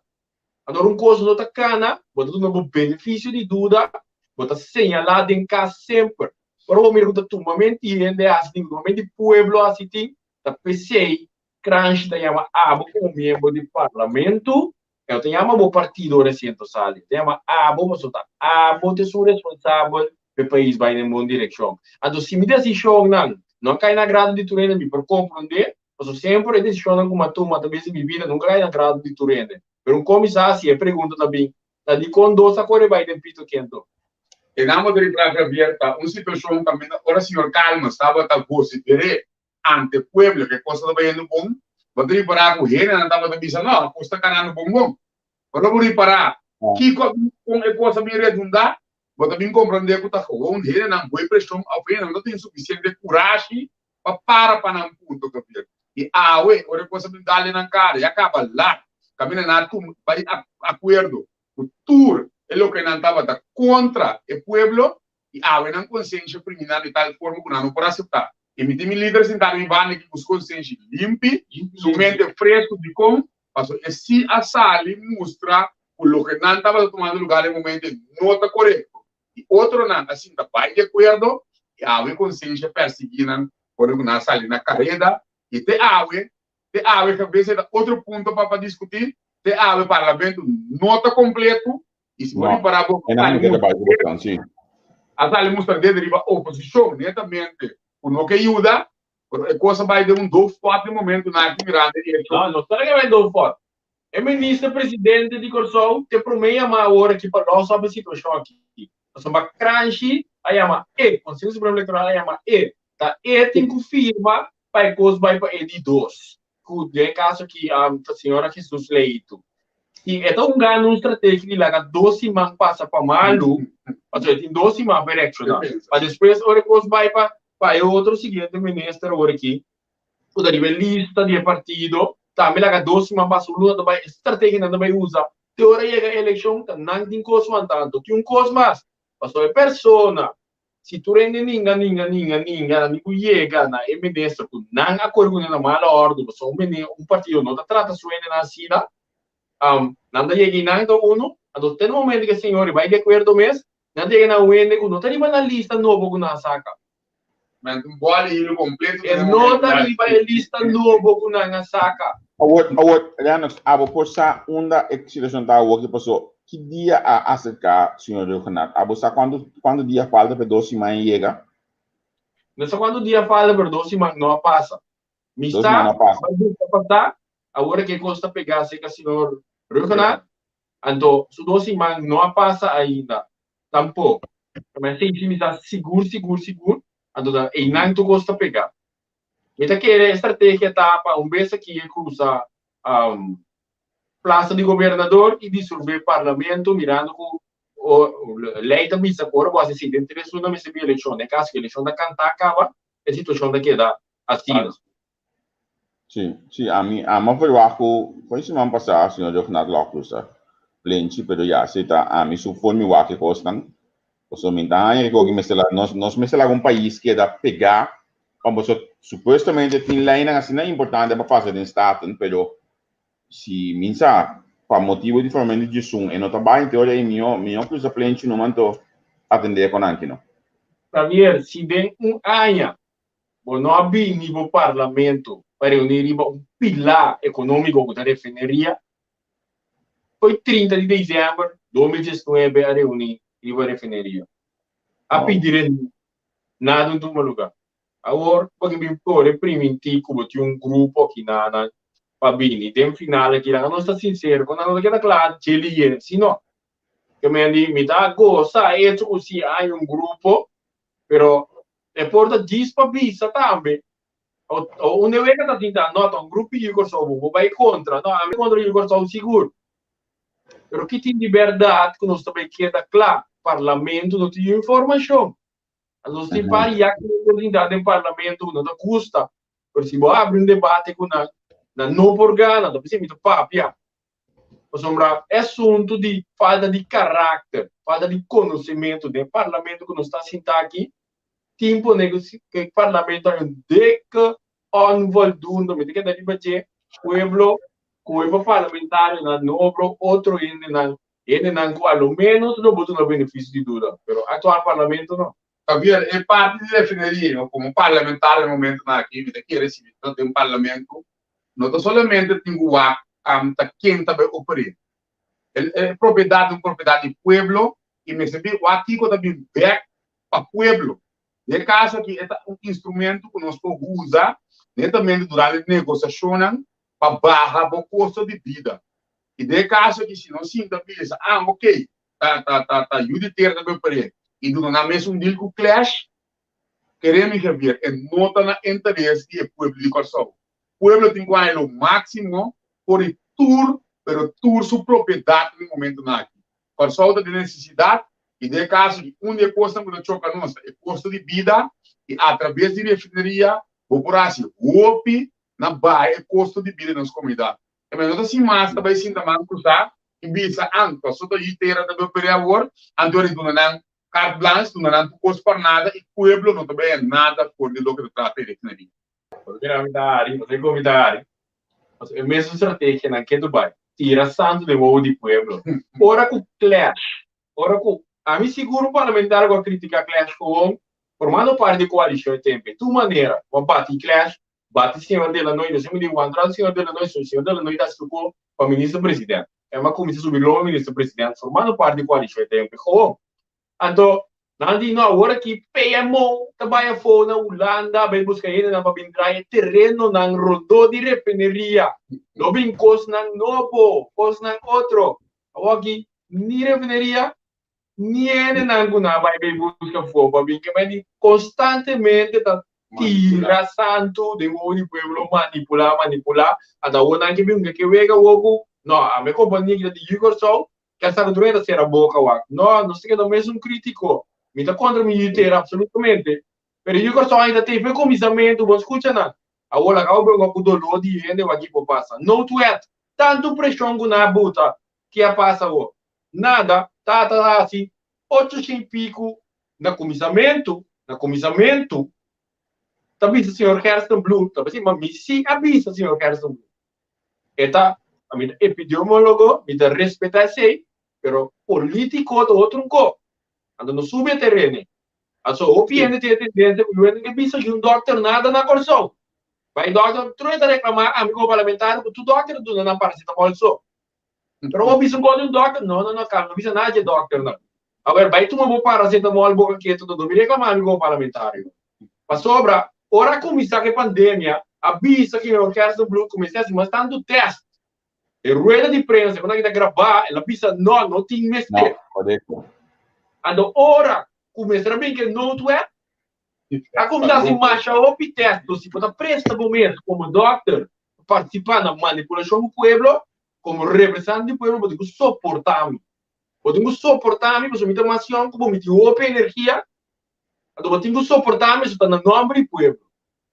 Anto ora un kos no ta kana, bo ta duna bo benefisio di duda, bo ta señalá den kas semper. Ora bo mira ku ta tumamenti di hende hasi tin, ku tumamenti di pueblo hasi tin, ta p'esei Kranshi ta yama abo komo miembro di parlamento, E no ta yama bo partido ora e siento sali, e ta yama abo pasobra ta abo ta esun responsabel pa e pais bai den bon direkshon. Anto si mi desishonnan no a kai na agrado di tur hende mi por komprondé, pasobra semper e desishonnan ku mi a tuma atraves di mi bida nunka a kai na agrado di tur hende. Pero un komisa hasi e pregunta ta bin, ta dikon dos a kore bai den pito kento? E namo ta riba Javier ta un situashon kaminda ora señor Calmes tabata vosifer'é ante pueblo ku e kos ta bayendo bon, bo ta ripará ku hendenan tabata bisa, No, kos ta kanando bon bon. Ora bo ripará kiko a bin kon e kos a bin redundá, bo ta bin komprendé ku ta gewoon hendenan bo e preshon òf hendenan no tin sufisiente kurashi pa para pa nan punto, Gabriel. I awe, ora e kos a bin dal den nan kara, ya kaba lat, kaminda nan a tuma bai akuerdo ku tur e loke nan tabata kontra e pueblo, i awe nan konsensha primi nan di tal forma ku nan no por aseptá. I mi tin mi lider sintá na mi banda aki ku su konsenshi limpi, su mente fresku. Dikon? Pasobra e si a sali mustra ku loke nan tabata tumando lugá den momento ei no ta korekto. I otronan a sinta bai di akuerdo i awe konsenshi a persiguí nan ora ku nan a sali na kareda. I te awe, te awe kabes e ta otro punto pa pa diskutí, te awe parlamento no ta kompleto I si bo ripará bo a sali mustra dede riba oposishon netamente ku no ke yuda, pero e kos a bai den un doofpot den momentunan aki mirando e echo. No, no ta ke bai doofpot. E minister presidente di Kòrsou te promé yamá awor aki pa lòs op e situashon aki. Pasobra Kranshi a yama e, Konseho Supremo Elektoral a yama e. Ta e tin ku firma pa e kos bai pa e di dos. ku den e kaso aki ta señora Jesus Leito. Si e ta hungando un strategia di laga dos siman pasa pa malu, pasobra e tin dos siman pa e reakshoná. Pa despues ora e kos bai pa pa e otro siguiente minister ora aki, ku ta riba e lista di e partido, tambe laga dos siman pasa, un luna ta bai, e strategia nan ta bai usa te ora yega e elekshon ta nan tin kos wantá. Anto tin un kos mas, pasobra e persona Si tur hende ninga, ninga, ninga, ninga, nan tin ku yega na e minister ku nan a kore kuné na mala òrdu, pasobra un mene, un partido no ta trata su hendenan asina, nan ta yega i nan ta unu, anto te na momento ku e señor bai di akuerdo mes, nan ta yega na un hende ku no ta riba nan lista nobo ku nan a saka. Men un bòl di hilo kompleto E no ta riba e lista nobo ku nan a saka. Awor, awor, Lennox, abo por sa unda e situashon ta awor ki pasó? Ki dia a aserká señor Rhuggenaath? Abo sa kuantu kuantu dia falta pa e dos siman yega? No sa kuantu dia falta pero dos siman no a pasa. Mi Dos sa siman no a pasa. bai buska pa ta awor ke kos ta pegá serka señor Rhuggenaath, anto su dos siman no a pasa ainda tampoko. Ma esei si mi sa sigur sigur sigur, anto ta einan tur kos ta pegá. Mi ta kere e strategia ta pa un bes aki e krusa Plaza di Gobernador y disolve Parlamento mirando cu ley ta bisa cu ora bo haci así den tres luna mester bin eleccion. Den caso cu eleccion ta canta caba e situacion ta keda asina. Sí, sí, ami ami a verwacht cu foi siman pasa señor Rhuggenaath lo a crusa plenchi pero ya si ta ami su forma mi wak e cosnan pasobra mi ta haña cu mester laga nos nos mester laga un pais keda pega pa boso supuestamente tin leynan asina importante pa pasa den Staten pero Si mi sa, pa motibu di formamentu di djesun e no ta bai, te ora ei mihó, mihó krusa plenchi numa anto atendé kon anki no. Javier, si den un aña bo no a bini bo parlamento pa reuní riba un pilá ekonómiko ku ta refineria, foi 30 di desèmber 2019 a reuní riba refineria. A pidi reunion, nada no tuma lugá. Awor bo ke bin kore primintí ku bo tin un grupo kinanan pa bini den final aki laga nos ta sinsero ku nan no ta keda kla dje liye si no. Ke men di mi ta gosa e echo ku si hay un grupo pero e por ta djis pa bisa tambe o un de wega ta sinta no ta un grupo yu Kòrsou bo bo bai kontra no ami kontra yu Kòrsou sigur pero ki tin di bèrdat ku nos ta bai keda kla parlamento no tin informashon. Nos tin par ya ku nos sinta den parlamento ku no ta gusta, pero si bo abri un debate ku nan, nan no por gana, ta p'esei mi ta papia. Pasobra e asuntu di falta di karakter, falta di konosementu den parlamento ku nos ta sinta aki, tin pone ku e parlamento hay un dikke onvoldoende, mi ta keda riba dje, pueblo kohe pa parlamentarionan nobro otro hendenan Hendenan ku a lo ménos lo bo duna benefisio di duda, pero aktual parlamento no. Javier, e parti di refineria, komo parlamentario e momentonan aki, mi ta kere si mi ta den parlamento, no ta solamente tin ku wak ta ken ta bai oper'é. E propiedat ta un propiedat di pueblo i mester bin wak kiko ta bin bèk pa pueblo. Den e kaso aki e ta un instrumento ku nos por usa netamente durante negosiashonnan pa baha bo kosto di bida. I den e kaso aki si nos sinta bisa, ah ok, ta ta ta ta yu di tera ta bai par'é i duna nan mes un deal ku Clash, kere mi Javier, e no ta na interes di e pueblo di Kòrsou. Pueblo tin ku haña lo máksimo for di tur, pero tur su propiedat den e momentunan aki. Kòrsou ta den nesesidat i den e kaso aki un di e kosnan ku ta choka nos ta e kosto di bida i atraves di refineria bo por hasi hopi na baha e kosto di bida den nos komunidat. E no ta sin mas ta bai sinta man cruzá i bisa an paso ta yi tera ta bai awor, anto ora duna nan carte blanche, duna nan tur cos por nada i pueblo no ta bai haña nada for di loke ta trata e refineria. Pasobra mira mi ta hari, pasobra ku mi ta hari. Pasobra e mesun strategia nan ke Dubai, tira santu den wowo di pueblo. Ora ku clash, ora ku ami sigur un parlamentario ku a kritika clash gewoon, formando parti di koalishon e tempe, tur manera ku a bati clash, Bati señor Delanoy, nos hemos di wantral señor Delanoy, so señor Delanoy ta supo pa minister president. Em a cuminsa subi loma minister president formando parti di coalicion e tempo gewoon. Anto nan di no awor aki PMO ta bay afo na Hulanda bay busca hendenan pa bin draai e terenonan rondó di refineria. Lo bin cosnan nobo, cosnan otro. Awor aki ni refineria Ni hendenan ku nan a bai bay buska afó pa bin ke di konstantemente ta tira santu den wowo di pueblo manipulá manipulá ata awor nan ke bin ke wega awor ku no ami e kompania ki ta di yu Kòrsou ke a saka tur hende ta sera boka wak no nos ta keda mesun kritiko mi ta kontra mi yu tera apsolutamente pero yu Kòrsou ainda ta tefe kuminsamentu bo skucha nan awor laga bo bringa ku doló di hende wak ki por pasa noodwet tantu preshon ku nan a buta ki a pasa awor Nada, tata a hasi ocho shen piku na kuminsamentu, na kuminsamentu, ta bisa señor Gerstenbluth, ta bisa, ma mi si a bisa señor Gerstenbluth. E ta, mi ta epidemiólogo, mi ta respetá esei, pero polítiko ta otro un ko. Anto no subi e terene. Aso hopi hende tin e tendensia ku yu hende ke bisa yu un dòkter nada na Kòrsou. Bai dòkter, tur hende ta reklamá ami komo parlamentario ku tur dòkter ta duna nan paracetamol so. Pero bo bisa un kos di un dòkter, no, no, no, kal, no bisa nada dje dòkternan. Awer, bai tuma bo paracetamol boka ketu, no mi reklamá mi komo parlamentario. Pasobra, ora a kuminsá ku e pandemia, a bisa ku Jeroen Gerstenbluth kuminsá hasi mas tantu tèst. E rueda di prensa ku nan kita grabá, el a bisa no, no tin mester. No, korekto. Anto ora ku mester a bin ku e noodwet, a kuminsá hasi masha hopi tèst. Enton si bo ta presta bo mes komo dòkter pa partisipá na manipulashon ku pueblo, komo representante di pueblo bo tin ku soportá mi. Bo tin ku soportá mi pasobra mi ta mas yòn ku bo, mi tin hopi energia, anto bo tin ku soportá mi pasobra ta na nòmber di pueblo.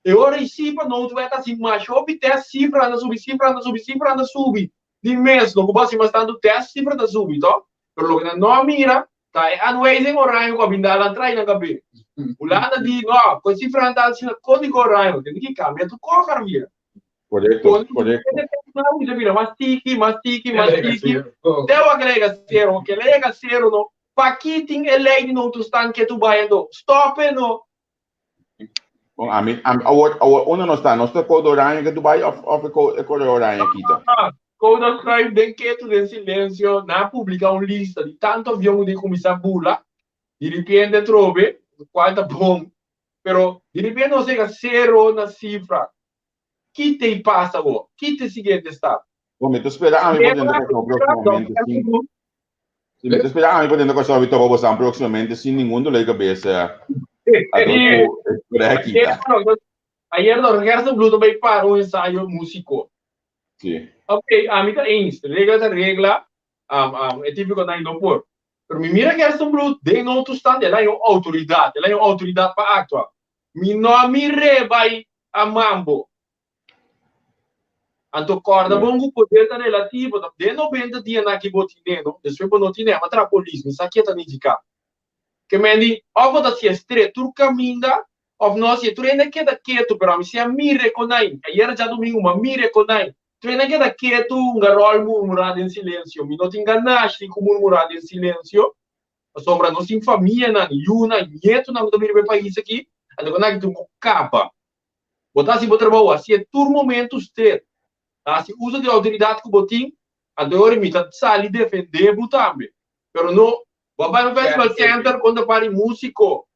E ora ei si pa noodwet a hasi masha hopi tèst, sifra anda subi, sifra anda subi, sifra anda subi. Di mes no ku bo hasi mas tantu tèst, sifra ta subi to. Pero loke nan no a mira ta e aanwijzing oranje ku a bin dal nan trai nan kabes. Hulanda di no, ku e sifranan ta asina kódigo oranje, tene ki kambia tur kos Javier. Korekto, korekto. Nan bira mas tiki, mas tiki, mas tiki. Te awor ke lega sero, ke lega sero no. Paki tin e lei di noodtoestand ke tu bai ando? Stop e no. Bon, ami, ami, awor, awor, unda nos ta? Nos ta code oranje ke Dubai of, of e code, e code oranje kita? Ah, code schuif den ketu den silencio, nan a publica un lista di tanto avion ku tin kuminsá bula, di ripiente atrobe, kual ta bon, pero di ripiente nos yega sero na sifra. Ki ta pasa awor? Ki ta e siguiente stap? Bon, mi ta spera ami por tende Kòrsou próksimamente sin Si, mi ta spera ami por tende Kòrsou i topa bosan próksimamente sin ningun dolor di kabesa. Ato ku e spera kita. Ayer Dòkter Gerson Blue ta bai para un ensayo músiko. Si. Ok, ami ta eens. Regla ta regla. E típiko nan no por. Pero mi mira Gerson Blue den no toestand, el a un outoridat. El a un outoridat pa aktua. Mi no a mir'é bai a mambo. Anto kòrda bon ku poder ta relativo, ta den 90 dianan aki bo tine no, despues bo no tine, ama traha polis, mi sa ke ta nifiká. Ke men di, òf bo ta hasié stret tur kaminda, òf no hasié, tur hende a keda ketu, pero ami si a mir'é kon ai, ayera djadumingu mi a mir'é kon ai, tur hende a keda ketu, un garòl murmurá den silensio, mi no tin ganashi ku murmurá den silensio, pasobra nos tin famianan, yunan, nietunan ku ta bini pa e pais aki, anto ku nan aki tin ku kaba. Bo ta hasi bo trabou, hasié tur momentu stret. Ta hasi uso di outoridat ku bo tin, anto e ora mi ta sali defendé bo tambe. Pero no, bo a bai un festival center kontra par di músiko,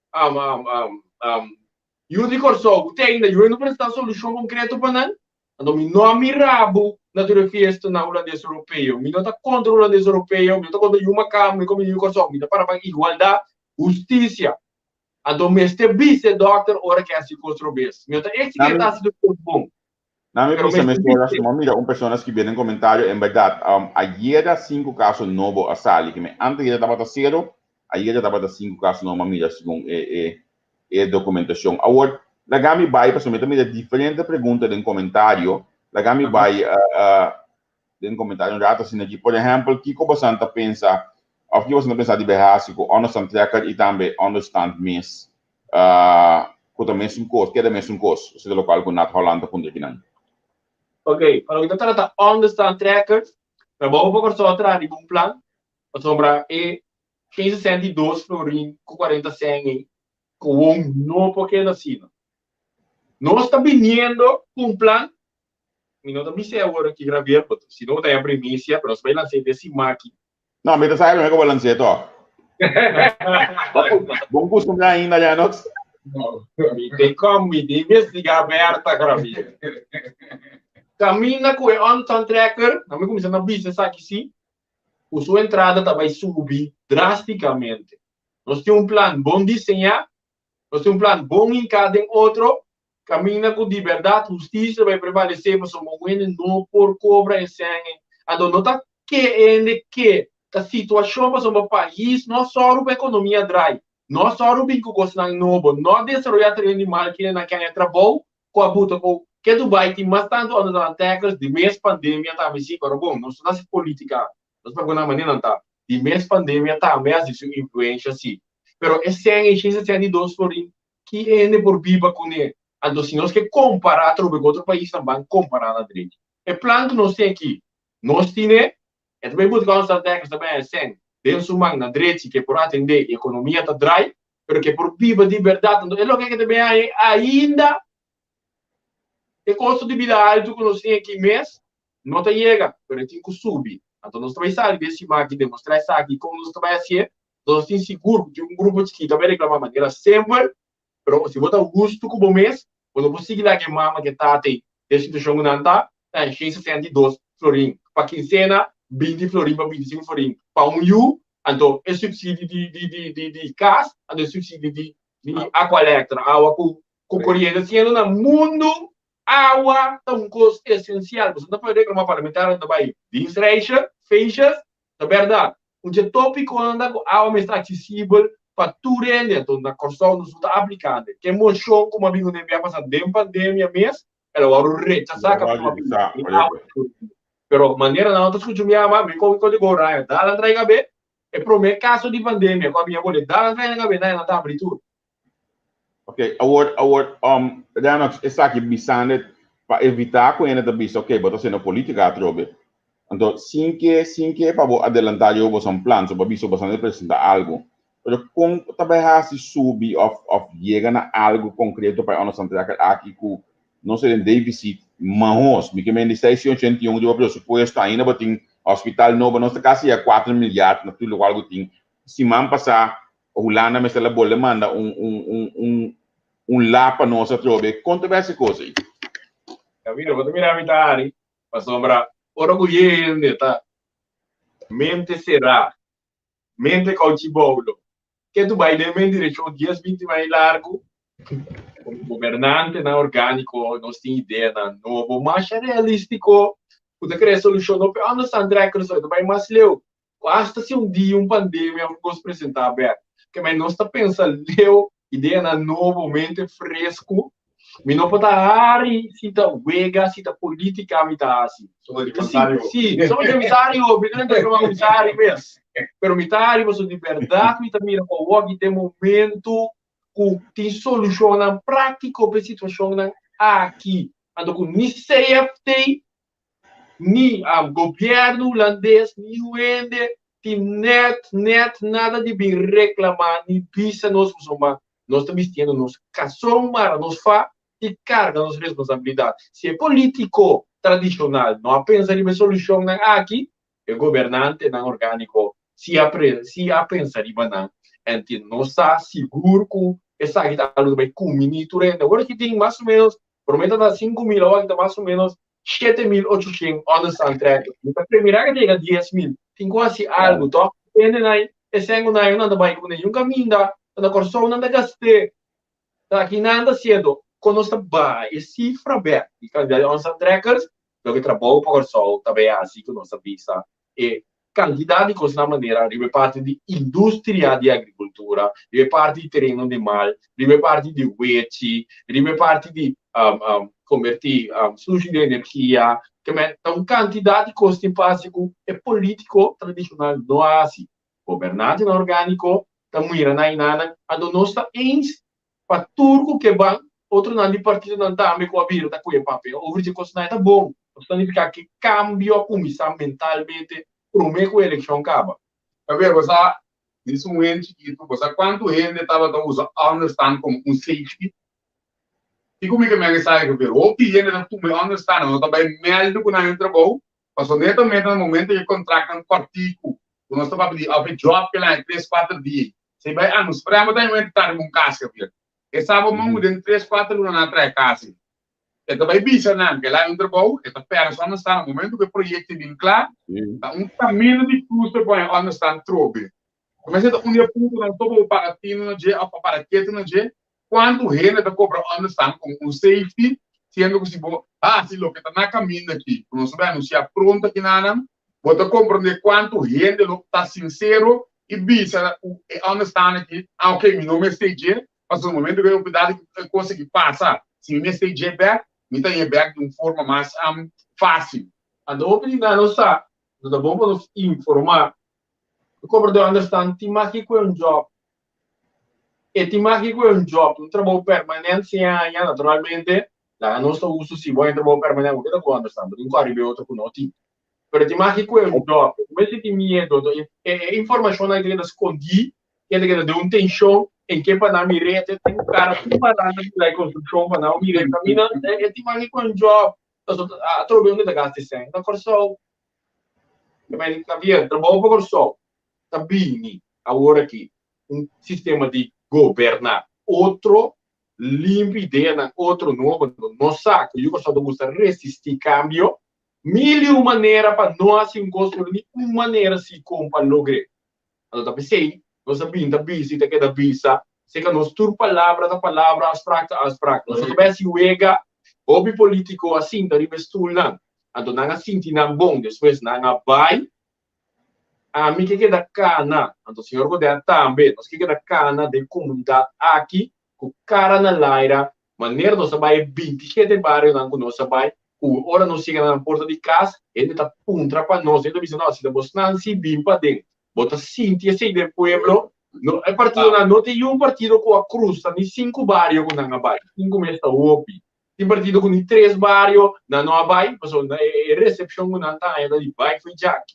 yu di Kòrsou ku te ainda yu no presentá solushon konkreto pa nan. Anto mi no a mira bo na tur e fiestanan hulandes europeo. Mi no ta kontra hulandes europeo, mi no ta kontra yu makamba, mi komo yu di Kòrsou. Mi ta para pa igualdat, hustisia. Anto mester bisa e dokter ora ke hasi kos robes. Mi no ta exigi e ta hasi tur kos bon. Na mi Pero bisa mester mesora, bis'é. si mi a mira un persona skibié den komentario, en bèrdat, ayera sinku kaso nobo a sali, ke mi anteayera tabata sero, ayera tabata sinku kaso nobo a mira segun e e e dokumentashon. Awor, laga mi bai, pasobra mi ta mira diferente pregunta den komentario, laga mi bai den komentario un rato asina aki. Por ehèmpel, kiko bosan ta pensa òf kiko bosan ta pensa di bai hasi ku onderstand trekker i tambe onderstand mes ku ta mesun kos, keda mesun kos, osea lokual ku Nat Holland ta puntra kinan. Ok, pa loke ta trata onderstand trekkers, trabou pa Kòrsou a traha riba un plan, pasobra e 162 florin ku 40 sèn ei kowon no por keda asina. Nos ta biniendo ku un plan. Mi no ta bis'é awor aki Javier, but si no bo ta haña primisia, pero nos bai lans'é den siman aki. No, mi ta sabi promé ku bo lans'é tòg. Bon kustumbrá ainda ya nos. No, mi tin kom, mi tin investigá Berta, Javier. Kaminda ku e Anton Trekker, nan mi kuminsá na bisa esaki si, ku su entrada ta bai subi drástikamente. Nos tin un plan bon diseñá, nos tin un plan bon hinká den otro, Kaminda ku di bèrdat hustisia bai prevalesé pasobra un hende no por kobra e sèn ei. Anto no ta ke hende ke, ta situashon pasobra pais no a sòru pa ekonomia drai, no a sòru bin ku kosnan nobo, no a desaroyá tereno di malkinenan ke haña trabou ku a buta ku ke Dubai tin mas tantu undertankers di mes pandemia tambe si, pero bon nos no ta hasi politika, nos papia ku nan manera nan ta, di mes pandemia tambe a hasi su influensha si, pero e sèn ei 162 florin Ki hende por biba kuné? Anto si nos ke kompará atrobe ku otro paisnan, ban kompará na drechi. E plan ku nos tin aki, nos tine, e ta bai buska un stratègia, ta bai haña sèn den su man na drechi ku e por atendé i ekonomia ta drai, pero ku e por biba di bèrdat. Anto e loke ke ta bai haña ainda e kosto di bida altu ku nos tin aki mes no ta yega, pero e tin ku subi. Anto nos ta bai sali den siman aki demostrá esaki kon nos ta bai hasié. Nos tin sigur ku tin un grupo chikito a bai reklamá manera semper, pero si bo ta hustu ku bo mes, bo no por sigui laga e mama ku e tata ei den situashon ku nan ta, ta haña 162 florin pa kinsena, 20 florin pa 25 florin pa un yu, anto e supsidio di di di di di kas, anto e supsidio di di Aqualectra, awa ku ku koriente. Siendo na mundu awa ta un kos esensial, boso no ta por reklamá parlamentarionan ta bai dienstreisje, feestjes, Ta bèrdat, un dje tópikonan ta ku awa mester aksesibel pa tur hende, anto na Kòrsou nos no ta aplikando. Ke moshon ku mi a bin kuné bia pasá den pandemia mes, el a wòrdu rechasá kaminda mi a bin ku awa pa tur hende. Pero manera nan no ta skucha mi ama, mi kohe kòrti ku oraña dal nan trae kabé, e promé kaso di pandemia ku a bin a bole dal nan trae nan kabé, nan ta abri tur. Ok, awor, awor, um, Lennox, esaki bisando pa evitá ku hende ta bisa, ok, bo ta hasiendo polítika atrobe. Anto, sin ke, sin ke pa bo adelantá yo boso un plan, so bo bisa boso a presentá algu. Pero kon ta bai hasi subi òf òf yega na algu konkreto pa e onderstandtrekker aki ku no ser den deficit mahos? Mi ke men di 681 riba presupuesto, ainda bo tin hospital nobo, nos ta kasi ya 4 milyard na tur lokual ku tin. Siman pasá Hulanda mester la bolbe manda un un un un un la pa nos atrobe. Kon ta bes e kos ei? Camilo, bo ta mira mi ta hari, pasobra ora ku hende ta mente será, mente kouchi boulo, ke tu bai den men direkshon dies binti mai largu, komo gobernantenan orgániko nos tin ideanan nobo masha realístiko ku ta krea solushon, no por understand trekkers, ta bai mas leu. Ku asta si un dia un pandemia òf un kos presentá bèk, ke mai nos ta pensa leu, ideanan nobo, mente fresku. Mi no por ta hari si ta wega, si ta polítika mi ta hasi. Sí, somo di komisario, mi ta entra komo komisario mes. Pero mi ta hari pasobra di bèrdat mi ta mira ku awor aki ta e momentu ku tin solushonnan práktiko pa e situashonnan aki. Anto ku ni CFT ni gobierno hulandes ni hende tin net net nada di bin reclama ni bisa nos pasobra nos ta bistiendo nos cason mara nos fa y carga nos responsabilidad. Si e politico tradicional no a pensa riba e solucionnan aki, e gobernantenan organico si a si a pensa riba nan en tin nos sa sigur cu esaki ta algo ta bay cumini tur hende. Awor aki tin mas o menos Promé ta ta 5000, awor aki ta mas o menos 7800 onderstand trekkers. Mi ta premira ke ta yega 10000. Tin ku hasi algu, tòg? Hendenan, e sèngunan nan ta bai ku ningun kaminda, ta na Kòrsou nan ta gast'é. Ta aki nan ta hasiendo. Kon nos ta baha e sifra bèk di kantidat di onderstand trekkers, loke trabou pa Kòrsou ta bai hasi ku nos ta bisa e kantidat di kosnan manera riba e parti di industria di agrikultura, riba e parti di tereno di mal, riba e parti di wechi, riba e parti di kombertí sushi den energia. Ke men ta un kantidat di kos tin pasa ku e polítiko tradishonal no a hasi. Gobernantenan orgániko ta mira na enanan, anto nos ta eens pa tur ku ke ban, otronan di partidonan tambe ku a bira ta kohe papia over dje kosnan e ta bon. Nos ta nifiká ke kambio a kuminsá mentalmente promé ku e elekshon kaba. Pabia bo sa, dis un hende chikitu, bo sa kuantu hende tabata usa understand komo un safety? Kiko mi ke men esaki papier? Hopi hende ta tuma e understand, nan ta bai mèldu ku nan e trabou, pasobra netamente na momento ku e kontraktnan kòrtiku, ku nos ta papia di òf e jòb ke laña tres kuater dia, si bai anus, por ehempel ta e momento ta riba un kas papier, e sa bo man ku den tres kuater luna nan a traha e kas ei. E ta bai bisa nan ku el haña un trabou, e ta pèrdè su understand, na momento ku e proyekto bin kla, ta un kaminda di krus pa e pone e understand trobe. Mester ta un di e puntonan so pa bo para tinu na dje òf pa para ketu na dje, Kuantu hende ta kobra understand komo un safety, siendo ku si bo hasi loke ta na kaminda aki, ku nos ta bai anunsiá pronto aki nanan, bo ta komprondé kuantu hende lo ta sinsero i bisa ku e understand aki, ah ok, mi no mester dje, pasobra momento ku e oportunidat aki, e kos aki pasa, si mi mester dje bèk, mi ta hañ'é bèk di un forma mas fásil. Anto hopi di nan no sa, no ta bon pa nos informá. E kobradó understand tin mas ki ku e un job. E tin mas ki ku e un job, un trabou permanent sin haña, naturalmente, laga nos ta uso si bo haña trabou permanent, bo ke ta ku understand, bo tin ku ariba e otro ku no tin. Pero e tin mas ki ku e un job, e mester tin miedo, anto e e informashonnan ta keda skondí, e ta keda den un tenshon, en ke pa nan mir'é, e tin ku kara tur pará na e konstrukshon pa nan mir'é, kaminda e tin mas ki ku e un job, pasobra atrobe unda ta gasta e sèn? Na Kòrsou. Kemey Javier, Trabou pa Kòrsou ta bini awor aki un sistema di goberná otro, limpi ideanan otro nobo. Nos sa ku yu Kòrsou ta gusta resistí kambio. Mil i un manera pa no hasi un kos, pero ni un manera si kon pa logr'é. Anto ta p'esei nos a bin ta bisa i ta keda bisa, seka nos tur palabra ta palabra, afsprak ta afsprak. Nos no ta bai hasi wega, hopi polítiko a sinta riba e stulnan, anto nan a sinti nan bon, despues nan a bai. Ami ke keda kana, anto señor Godett tambe, nos ke keda kana den komunidat aki ku kara na laira, manera nos a bai e binti shete barionan ku nos a bai, ku ora nos yega na nan porta di kas, hende ta puntra pa nos, hende ta bisa, no, si ta bosnan si bin paden, bo ta sinti esei den pueblo, no, e partidonan no tin yun partido ku a krusa ni sinku bario ku nan a bai, sinku mes ta hopi, tin partido ku ni tres bario nan no a bai, pasobra e resepshon ku nan ta haña ta di bai fo'i djaki.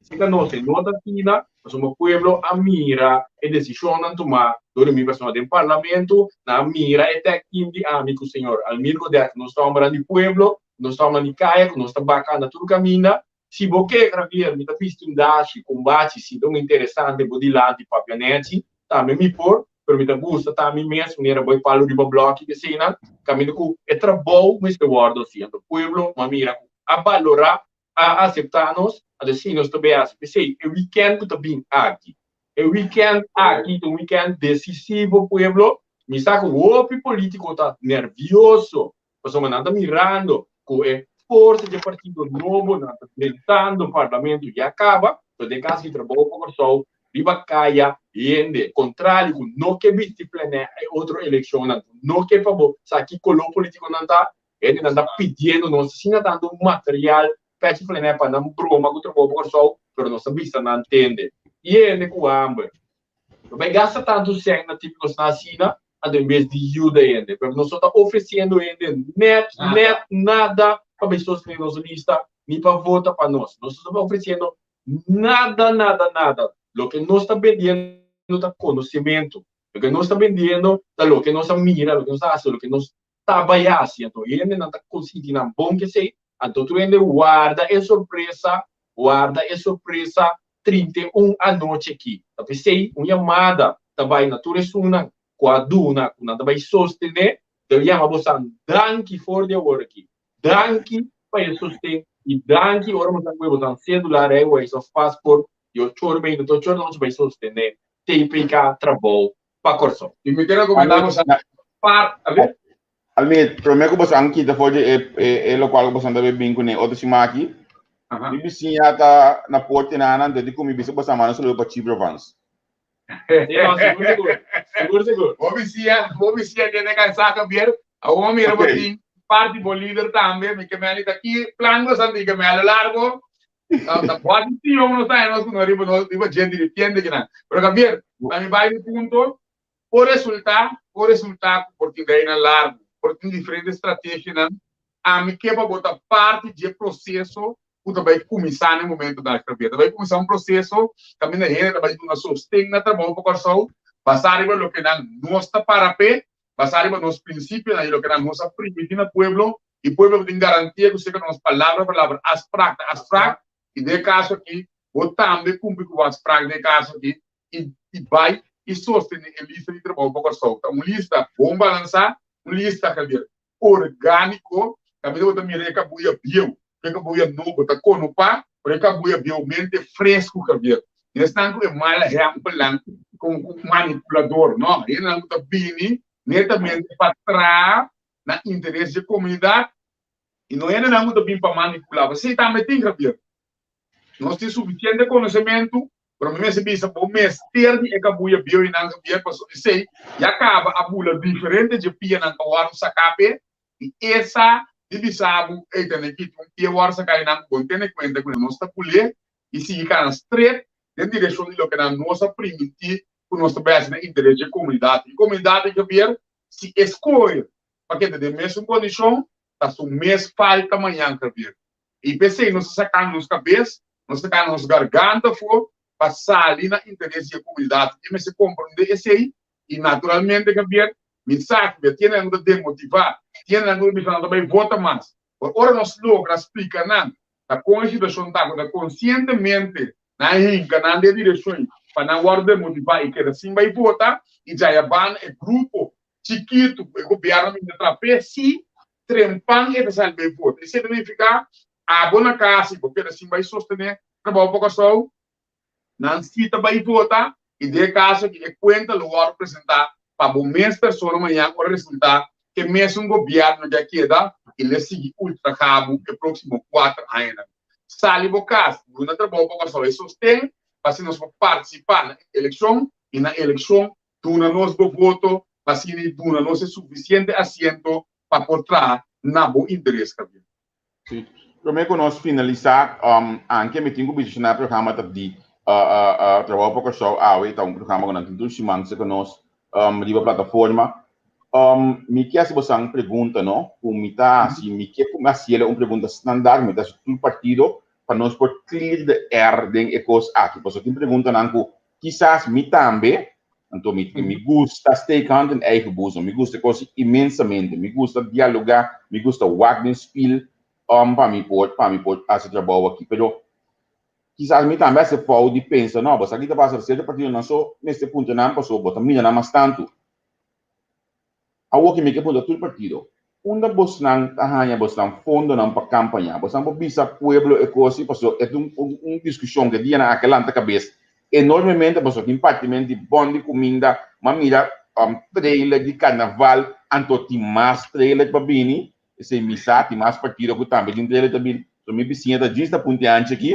Si ta nos e no ta asina, pasobra pueblo a mira e desishonnan tumá dor di mi persona den Parlamento, nan a mira e tag team di ami ku señor Almir Godett, ku nos ta hombernan di pueblo, ku nos ta hombernan di kaya, ku nos ta baka na tur kaminda. Si bo ke, Javier, mi ta bisti un dashi ku un bachi, si ta un interesante bo dilanti papia nechi, tambe mi por, pero mi ta gusta ta mi mes, manera bo e palu riba blòki eseinan, kaminda ku e trabou mester wòrdu hasi. Anto pueblo, mi a mira ku a balorá a aseptá nos, anto esei nos ta bay hasi. P'esei e wikènt ku ta bin aki, e wikènt aki ta un wikènt desisivo pueblo. Mi sa ku hopi polítiko ta nèrvioso pasobra nan ta mirando ku e forsa dje partido nobo nan ta drentando parlamento ya kaba, pero den kaso di Trabou pa Kòrsou riba kaya hende kontrali ku no ke bisti plènè e otro elekshonnan, ku no ke pa bo sa ki koló polítiko nan ta, Hendenan ta pidiendo nos asina tantu material pechi flené pa nan broma ku trabou pa Kòrsou, pero nos ta bisa nan tende. I hende ku hamber. No bai gasta tantu sèn na tipo kosnan asina, anto en bes di yuda hende. Pero nos no ta ofresiendo hende nèt, nèt nada pa bai sostené nos lista, ni pa vota pa nos. Nos no ta ofresiendo nada, nada, nada. Loke nos ta bendiendo ta konosementu. Loke nos ta bendiendo ta loke nos a mira, loke nos a hasi, loke nos ta bai hasi. Anto hendenan ta konsinti nan bon kesei. Anto tur hende warda e sorpresa, warda e sorpresa 31 anochi aki. Ta p'esei un yamada ta bai na tur esunnan ku a duna, ku nan ta bai sostené. Ta yama bosan danki for di awor aki. Danki pa e sosten i danki ora bosan kohe bosan sedula, rijbewijs òf pasport di ocho ora meinta te ocho ora nochi bai sostené TPK Trabou pa Kòrsou. I mi ke rekomendá boso par, a ver. Almir, promé ku boso an kita for di e e lokual ku boso an ta bin kuné otro siman aki, mi bisiña ta na porta nan anto di ku mi bisa boso a manda saludo pa Chief Rovans. Sí, no, sigur, sigur. Sigur, sigur. Bo bisiña, bo bisiña tiene kansá, Javier. Awor mi mira bo tin parti bo lider tambe. Mi ke meni ta ki plan boso an tin ke meni a lo largo. Ta boa di tion nos ta nos ku no riba nos riba dje diripiente kinan. Pero Javier, pa mi bai mi punto, por resulta, por resulta ku por tin reinan largu, por tin diferente strategianan, ami ke pa bo ta parti dje proseso ku ta bai kuminsá na e momentonan aki, Javier. Ta bai kuminsá un proseso kaminda hende ta bai duna sosten na trabou pa Kòrsou, basá riba loke nan nos ta para p'e, basá riba nos prinsipionan i loke nan nos a primintí na pueblo, i pueblo bo tin garantia ku seka nos palabra palabra afsprak ta afsprak i den e kaso aki bo tambe kumpli ku bo afsprak den e kaso aki i i bai i sostene e lista di trabou pa Kòrsou ta un lista bon balansá un lista Javier orgániko kaminda bo ta mira e kabuya bieu ku e kabuya nobo ta konopá pero e kabuya bieu mente fresku Javier no esnan ku e mal ehèmpelnan ku manipulador no hendenan ku ta bini netamente pa traha na interes dje komunidat i no hendenan ku ta bin pa manipulá. P'esei tambe tin, Javier. Nos tin sufisiente konosementu, pero mi mester bisa bo mester di e kabuya bieu einan, Javier, pasobra esei ya kaba a bula diferente dje pianan ku a wòrdu saká p'e i esa di bisa bo, ey, tene ki tin un pia wòrdu saká einan ku bo no tene kuenta ku nos ta pul'é i sigui kana stret den direkshon di loke nan nos a primintí ku nos ta bai hasi na interes dje komunidat. I komunidat, Javier, Si e skohe pa keda den mesun kondishon, ta su mes falta mañan, Javier. I p'esei nos ta saka nos kabes, nos ta saka nos garganta afó pa sali na interes di e komunidat. E mester komprondé esei i naturalmente, Javier, mi sa ku ya tiene nan ku ta demotivá, tiene nan ku ta bisa nan ta bai vota mas. Pero ora nos logra splika nan. Ta kon e situashon ta ku ta konsientemente nan a hinka nan den e direkshon pa nan wòrdu demotivá i keda sin bai vota i djaya banda e grupo chikitu ku e gobièrnu a bini ta traha p'e si trempan e ta sali bai vota. Esei ta nifiká abo na kas i bo keda sin bai sostené Trabou pa Kòrsou, Nan si ta bai vota i den e kaso aki e kuenta lo wòrdu presentá pa bo mes persona mañan ora resultá ku e mesun gobièrnu ke a keda i lo sigui ultrahá bo e próksimo kuater añanan. Sali bo kas, duna Trabou pa Kòrsou e sosten pa asina nos por partisipá na elekshon i na elekshon duna nos bo voto pa asina i duna nos e sufisiente asiento pa por traha na bo interes, Javier. Sí. Promé ku nos finalisá, um, anke mi tin ku bisa na e programa ta di uh, uh, uh, Trabou pa Kòrsou awe ta un programa ku nan tin tur siman ku nos um, riba plataforma. Um, mi ke hasi bosan pregunta, no? Ku mi ta hasi, mi ke ku mi hasiele un pregunta standaard, mi ta hasi tur partido pa nos por clear the air den e kos aki. Pasobra tin preguntanan ku kisas mi tambe, anto mi mi gusta steek hand in eigen boezem, mi gusta e kos inmensamente, mi gusta dialoga, mi gusta wak den spiel om pa mi por pa mi por hasi trabou aki, pero kisas mi tambe hasi fout di pensa no, bo sa ki ta pasa sierto partidonan so mester puntra nan pasobra bo ta mira nan mas tantu. Awor ki mi ke puntra tur partido, unda bosnan ta haña bosnan fondonan pa kampaña? Bosnan por bisa pueblo e kos si pasobra e ta un un diskushon ku e dianan aki a lanta kabes enormemente pasobra tin partimentu di bon di kuminda, m'a mira trailer di karnaval, anto tin mas trailer pa bini, esei mi sa, tin mas partido ku tambe tin trailer ta bini, so mi bisiña ta djis ta punti anchi aki,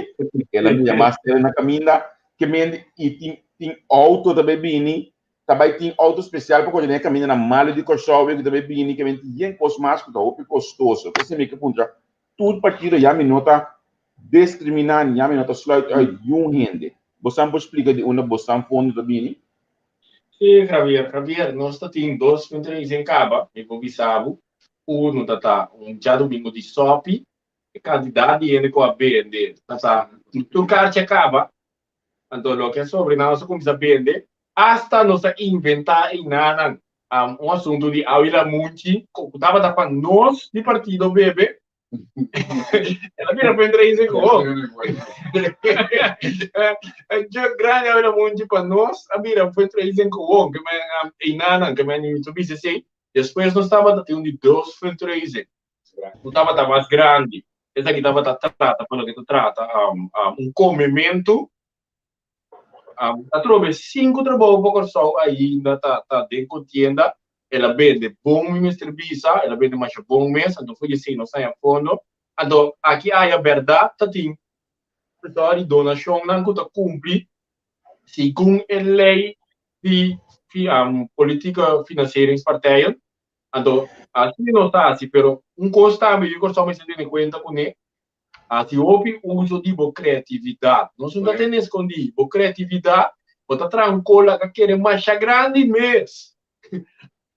el a mira mas trailer na kaminda, ke mende i tin tin outo ta bai bini, Ta bai tin auto special pa kohe den e kamindanan malu di Kòrsou ku ta bai bini ke men tin yen kos mas ku ta hopi kostoso. P'esei mi ke puntra tur partido ya mi no ta diskriminá ni ya mi no ta sluit uit niun hende. Bosan por splika di unda bosan fondo ta bini? Sí, Javier. Javier, nos ta tin dos fundraising kaba, mi por bisa bo. Uno ta ta un djadumingu di sòpi, e kantidat di hende ku a bende ta ta tur karchi a kaba. Anto loke a sobra nos a cuminsa bende, hasta nos a inventa einanan un asunto di awi lamunchi cu tabata pa nos di partido bebe. El a bira fundraising gewoon. E jug grandi awi lamunchi pa nos a bira fundraising gewoon. Ke men einanan, ke men mi ta bisa esey. Despues nos tabata tin un di dos fundraising. Ku tabata mas grandi. Esaki tabata trata pa loke ta trata un komementu. Atrobe sinku trabou pa Kòrsou ainda ta ta den kontienda. El a bende bon mi mester bisa, el a bende masha bon mes, anto for di esei nos haña fondo. Anto aki aya bèrdat ta tin di donashonnan ku ta kumpli segun e lei di politieke financieringspartijen. Anto, asina nos ta hasi, pero un kos tambe yu Kòrsou mester tene kuenta kuné, hasi hopi uso di bo kreatividat. Nos no ta tene eskondí, bo kreatividat, bo ta traha un kola ka kere masha grandi mes.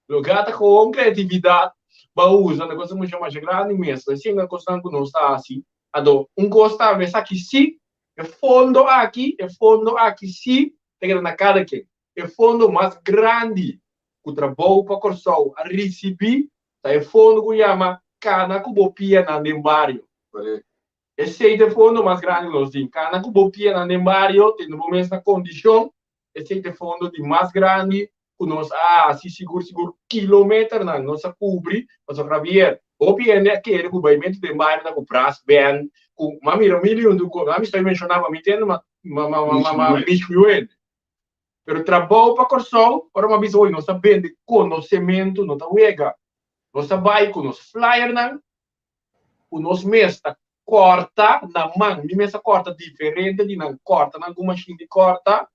Loke ta kon kreatividat bo a usa na kos masha masha grandi mes. Esei ta kosnan ku nos ta hasi. Anto, un kos tambe esaki sí, e fondo aki, e fondo aki sí ta keda na kada ken. E fondo mas grandi ku Trabou pa Kòrsou a risibí ta e fondo ku yama Kana ku bo pianan den bario. Esei ta e fondo mas grandi ku nos tin. Kana ku bo pianan den bario, tene bo mes na kondishon, esei ta e fondo di mas grandi ku nos a hasi sigur sigur kilometernan nos a kubri pasobra Javier, hopi hende a kere ku baimentu den bario ta ku brass band, ku m'a mira mil i un tur kos, mi sta menshoná pa mi tende ma ma ma ma miscuende. Pero trabou pa Kòrsou, ora mi a bisa oy nos ta bende konosementu, no ta wega. Nos ta bai ku nos flyernan, ku nos mes ta kòrta na man. Mi mes a kòrta diferente di nan kòrta nan ku mashin di kòrta.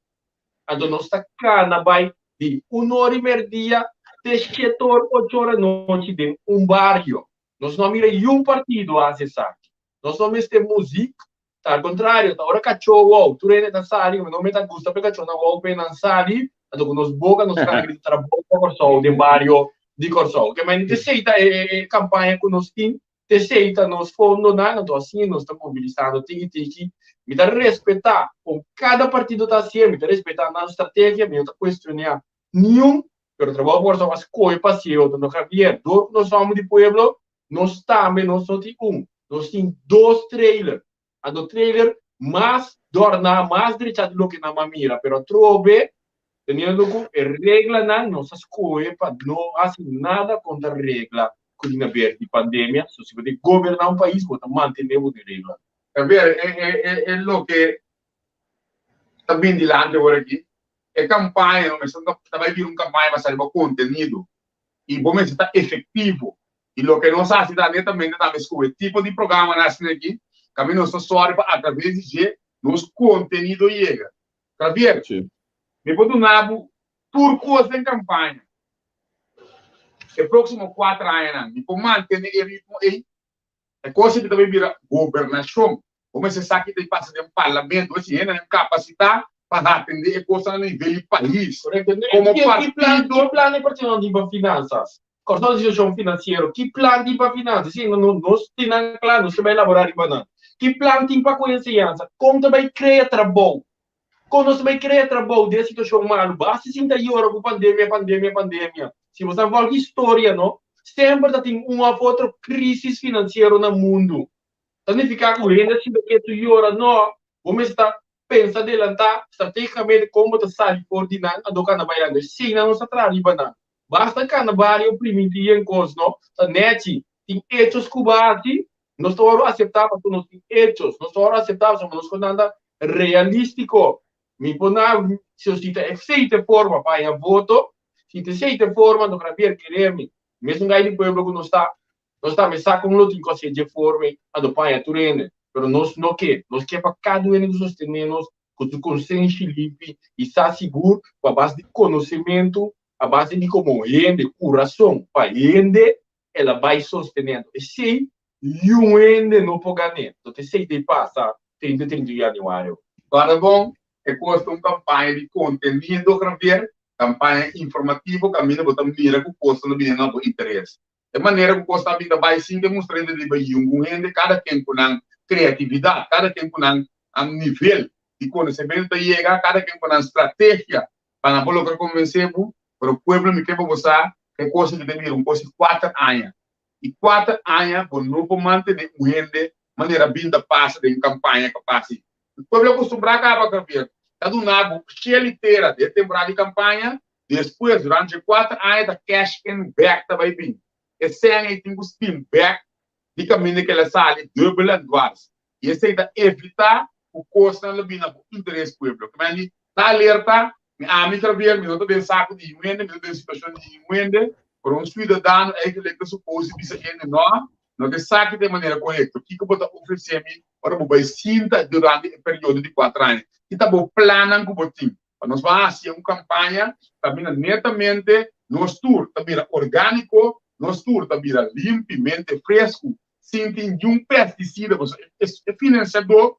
Anto nos ta kana bai di un ora i merdia te shete or, ocho or anochi den un bario. Nos no a mira yun partido hasi esaki. Nos no mester muzik, Ta al contrario, ta ora cachó wou, tur hende ta sali, no me ta gusta pa e cachónan wou p'e nan sali, anto cu nos boca nos canta grita trabou pa Corsou den bario di Corsou. Ke manera t'esei ta e campaña cu nos tin, t'esei ta nos fondonan, anto asina nos ta mobilisando tiki tiki. Mi ta respeta con cada partido ta hacié, mi ta respeta nan strategia, mi no ta cuestionea niun, pero Trabou pa Corsou a scoge pa hacié otro. Anto Javier, dor cu nos homber di pueblo, nos tambe nos no tin un, nos tin dos trailer. Anto trailer mas dòrná, mas drechá di loke nan a mira, pero atrobe teniendo ku e reglanan nos a skohe pa no hasi nada kontra regla ku tin haber di pandemia. So si bo ta goberná un pais bo ta mantené bo den reglanan. Javier, e loke ta bin dilanti awor aki, e kampaña no mester ta bai bira un kampaña basá riba kontenido i bo mester ta efektivo. I loke nos hasi ta netamente tambe skohe tipo di programanan asina aki, kaminda nos ta sòru pa atraves di dje nos kontenido yega. Javier, mi por duna bo tur kos den kampaña e próksimo kuater añanan. Mi por mantene e ritmo ei. E kos aki ta bai bira gobernashon. Bo mester sa ki ta pasa den parlamento. Bo mester hendenan kapasitá pa atendé e kosnan na nivel di pais. Komo partido. Ki plan e partidonan tin pa finansas? Kòrsou ta situashon finansiero. Ki plan tin pa finansas? Si nos tin nan kla, nos ta bai elaborá riba nan. Ki plan tin pa ku enseñansa? Kon ta bai krea trabou? Kon nos ta bai krea trabou den e situashon malu? Basta sinta yora ku pandemia, pandemia, pandemia. Si bo sa vòlg historia no, semper ta tin un òf otro krisis finansiero na mundu. Ta nifiká ku hende a sinta ketu yora? No, bo mester ta pensa adelantá strategikamente kon bo ta sali for di nan anto kana bai anda. Eseinan nos ta traha riba nan. Basta kana bario primintí yen kos no, ta nèchi. Tin echos ku bo a hasi, nos ta wòrdu aseptá pasobra nos tin echos. Nos ta wòrdu aseptá pasobra nos ku nan ta realístiko. Mi por na si nos ta esei ta e forma pa haña voto, si ta esei ta e forma no Javier kere mi. Mesun gai di pueblo ku nos ta, nos tambe sa kon lo tin ku hasié dje forma ei anto pa haña tur hende. Pero nos no ke. Nos ke pa kada un hende ku sostené nos ku su konsenshi limpi i sa sigur ku a base di konosementu, a base di komo hende, kurason pa hende, el a bai sostené. Anto esei Niun hende no por gan'é. Tot esei ta e pasa 30 i 31 januario. Guarda bon, e kos ta un kampaña di kontenido, Javier, kampaña informativo kaminda bo ta mira ku kosnan ta bini na bo interes. E manera ku kos ta bin ta bai sin ke mustra hende riba yungun hende, kada ken ku nan kreatividat, kada ken ku nan nivel di konosementu ta yega, kada ken ku nan strategia pa nan por logra konvensé bo. Pero pueblo mi ke pa bo sa ku e kos aki ta bira un kos di kuater aña. I kuater aña bo no por mantené un hende manera bin ta pasa den kampaña kapas ei. E pueblo a kustumbrá kaba Javier. Ta duna bo shel i tera den temporada di kampaña, despues durante dje kuater aña ta cash in bèk ta bai bin. E sèn ei tin ku spin bèk di kaminda ku el a sali dubbel en dwars. I esei ta evitá ku kosnan lo bin na bo interes pueblo. Kimen di ta alerta Mi ami Javier, mi no ta den saku di un hende, mi no ta den situashon di un hende, pero un suidadano eigenlijk ta supos di bisa hende no, no ta esaki ta e manera korekto. Kiko bo ta ofresé mi ora bo bai sinta durante e periodo di kuater aña? Ki ta bo plannan ku bo tin? Pa nos ban hasi un kampaña ta bira netamente nos tur ta bira orgániko, nos tur ta bira limpi, mente fresku, sin tin niun pestisida, pasobra e finansiadó,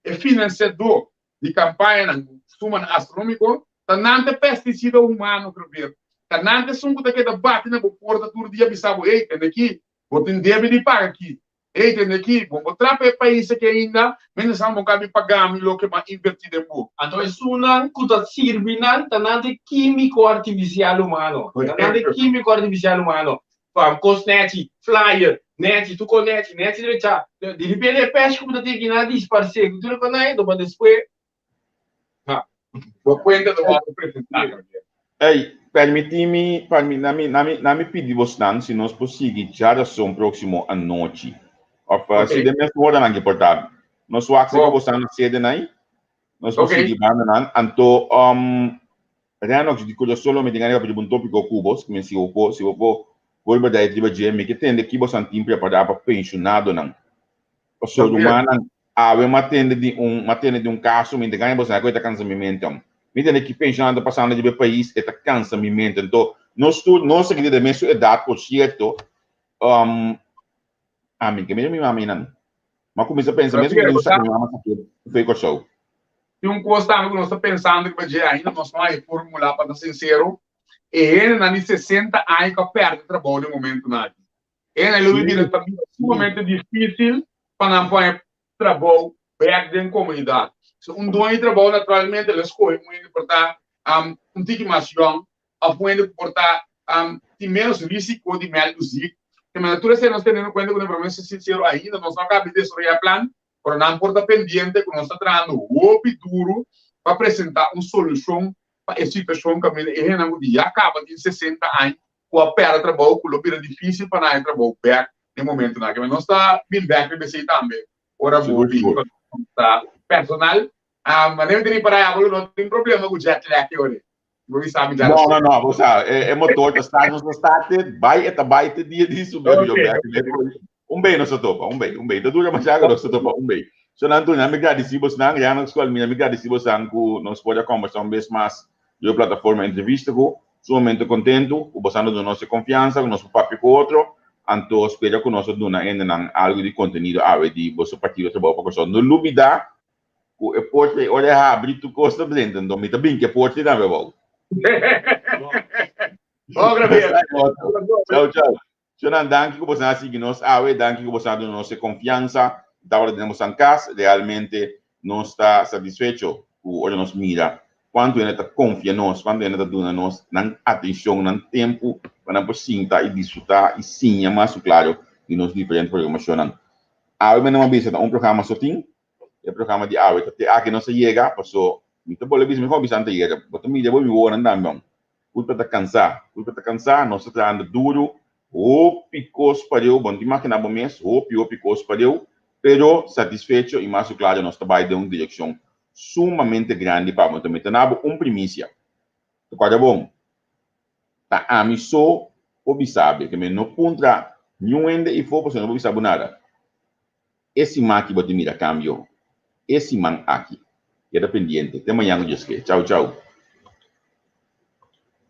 e finansiadó di kampañanan ku sumanan astronómiko, ta nan ta e pestisida humano, Javier. Ta nan ta esun ku ta keda bati na bo porta tur dia bisa bo, Hey, tende aki, bo tin debe di paga aki. Hey, tende aki, bo no trapa e pais aki ainda, mientras bo ka bin paga mi loke bo a invertí den bo. Anto esunnan ku ta sirbi nan ta nan ta e kímiko artifisial humano. Ta nan ta e kímiko artifisial humano. Pa kos nèchi, flyer, nèchi, tur kos nèchi, nèchi drechá. Di repente e pèsh ku bo ta tin aki nan a disparsé ku tur e kos nan, pa despues, ha. Bo kuenta ta wòrdu presentá tambe. Ey, permití mi, permi, na mi, na mi, na mi pidi bosnan si nos por sigui djarason próksimo anochi. Òf uh, si den mes oranan ke por ta. Nos wak si ku bosnan na sede nai. Nos por sigui bandanan. Anto, um, Renox, di kurason lo mi tin gana di papia riba un topiko ku bo, mi si bo por, si bo por bolbe dai riba dje, mi ke tende ki bosan tin prepará pa penshonadonan. Pasobra rumannan, awe mi a tende di un, mi a tende di un kaso, mi ta gana bosan ku e ta kansa mi mente. Mi tende ki penshonado ta pasando riba e pais, e ta kansa mi mente. Anto, nos tur, nos aki di den mesun edat, por sierto, ami ke mira mi maminan. Mi a kuminsá pensa mes ku mi usa mi mama sa ke fe Kòrsou. Tin un kos tambe ku nos ta pensando riba dje ainda nos no a e formulá pa ta sinsero, e hendenan di sesenta aña ku a pèrdè trabou den momentunan aki. E hendenan lo bira ta bira sumamente difísil pa nan por haña trabou bèk den komunidat. So un doño di trabou naturalmente lo skohe un hende por ta un tiki mas yòn òf un hende ku por ta tin ménos rísiko di mèldu ziek. Te manera tur esei nos teniendo kuenta ku nos, pero mi ta sinsero ainda nos no a kaba di desaroyá plan. Pero nan por ta pendiente ku nos ta trahando hopi duru pa presentá un solushon pa e situashon kaminda e hendenan ku di ya kaba tin sesenta aña ku a pèrdè trabou ku lo bira difísil pa nan haña trabou bèk den momentunan aki. Nos ta bin bèk riba esei tambe ora bo bin pa personal. Manera mi ta ripará abo lo no tin problema ku jet lag e ora ei. Bo bisa mi No, no, no, bo sa, e, e motor ta start, nos ta start, bai e ta bai te dia di su bebe, okay. Un bei nos ta topa, un bei, un bei. Ta dura masha nos ta topa, un bei. So nan tur, mi gradisi bos nan, ya na school, mi gradisi bos nan ku nos por a conversa un bes mas di plataforma entrevista ku sumamente contento ku bos nan duna nos e confiansa, ku nos por papia ku otro, anto spera ku nos a duna hendenan algo di contenido awe di boso partido Trabou pa Kòrsou. No lubida Ku e porta ei ora e habri tur kos ta drenta enton mi ta bin ku e porta ei tambe abou. Oh, Gabriel. Chau chau. Shownan danki ku boso a sigui nos awe, danki ku boso a duna nos e konfiansa tabata den boso kas. Realmente nos ta satisfecho ku ora nos mira kuantu hende ta konfia nos, kuantu hende ta duna nos nan atenshon, nan tempu pa nan por sinta i disfrutá i siña mas ku klaro di nos diferente programashonnan. Awe mi no a bisa ta un programa so tin, E programa di awe ta te aki nos a yega, paso mi ta bolbe bisa, mi komo bisa ante yega, bo ta mira bo mi wowonan tambe on. Kulpa ta kansa, kulpa ta kansa, nos ta trahando duru, hopi kos pareu, bo no ta imagina bo mes, hopi hopi kos pareu, pero satisfecho i mas ku klaro nos ta bai den un direkshon sumamente grandi pa bo. Enton mi ta na bo un primisia, ta kòrda bon, ta ami so por bisa bo, ke mi no puntra niun hende ifo pasobra no por bisa bo nada. E siman aki bo tin mira cambio. E siman aki. Keda pendiente. Te mañan cu Dios ke. Chau chau.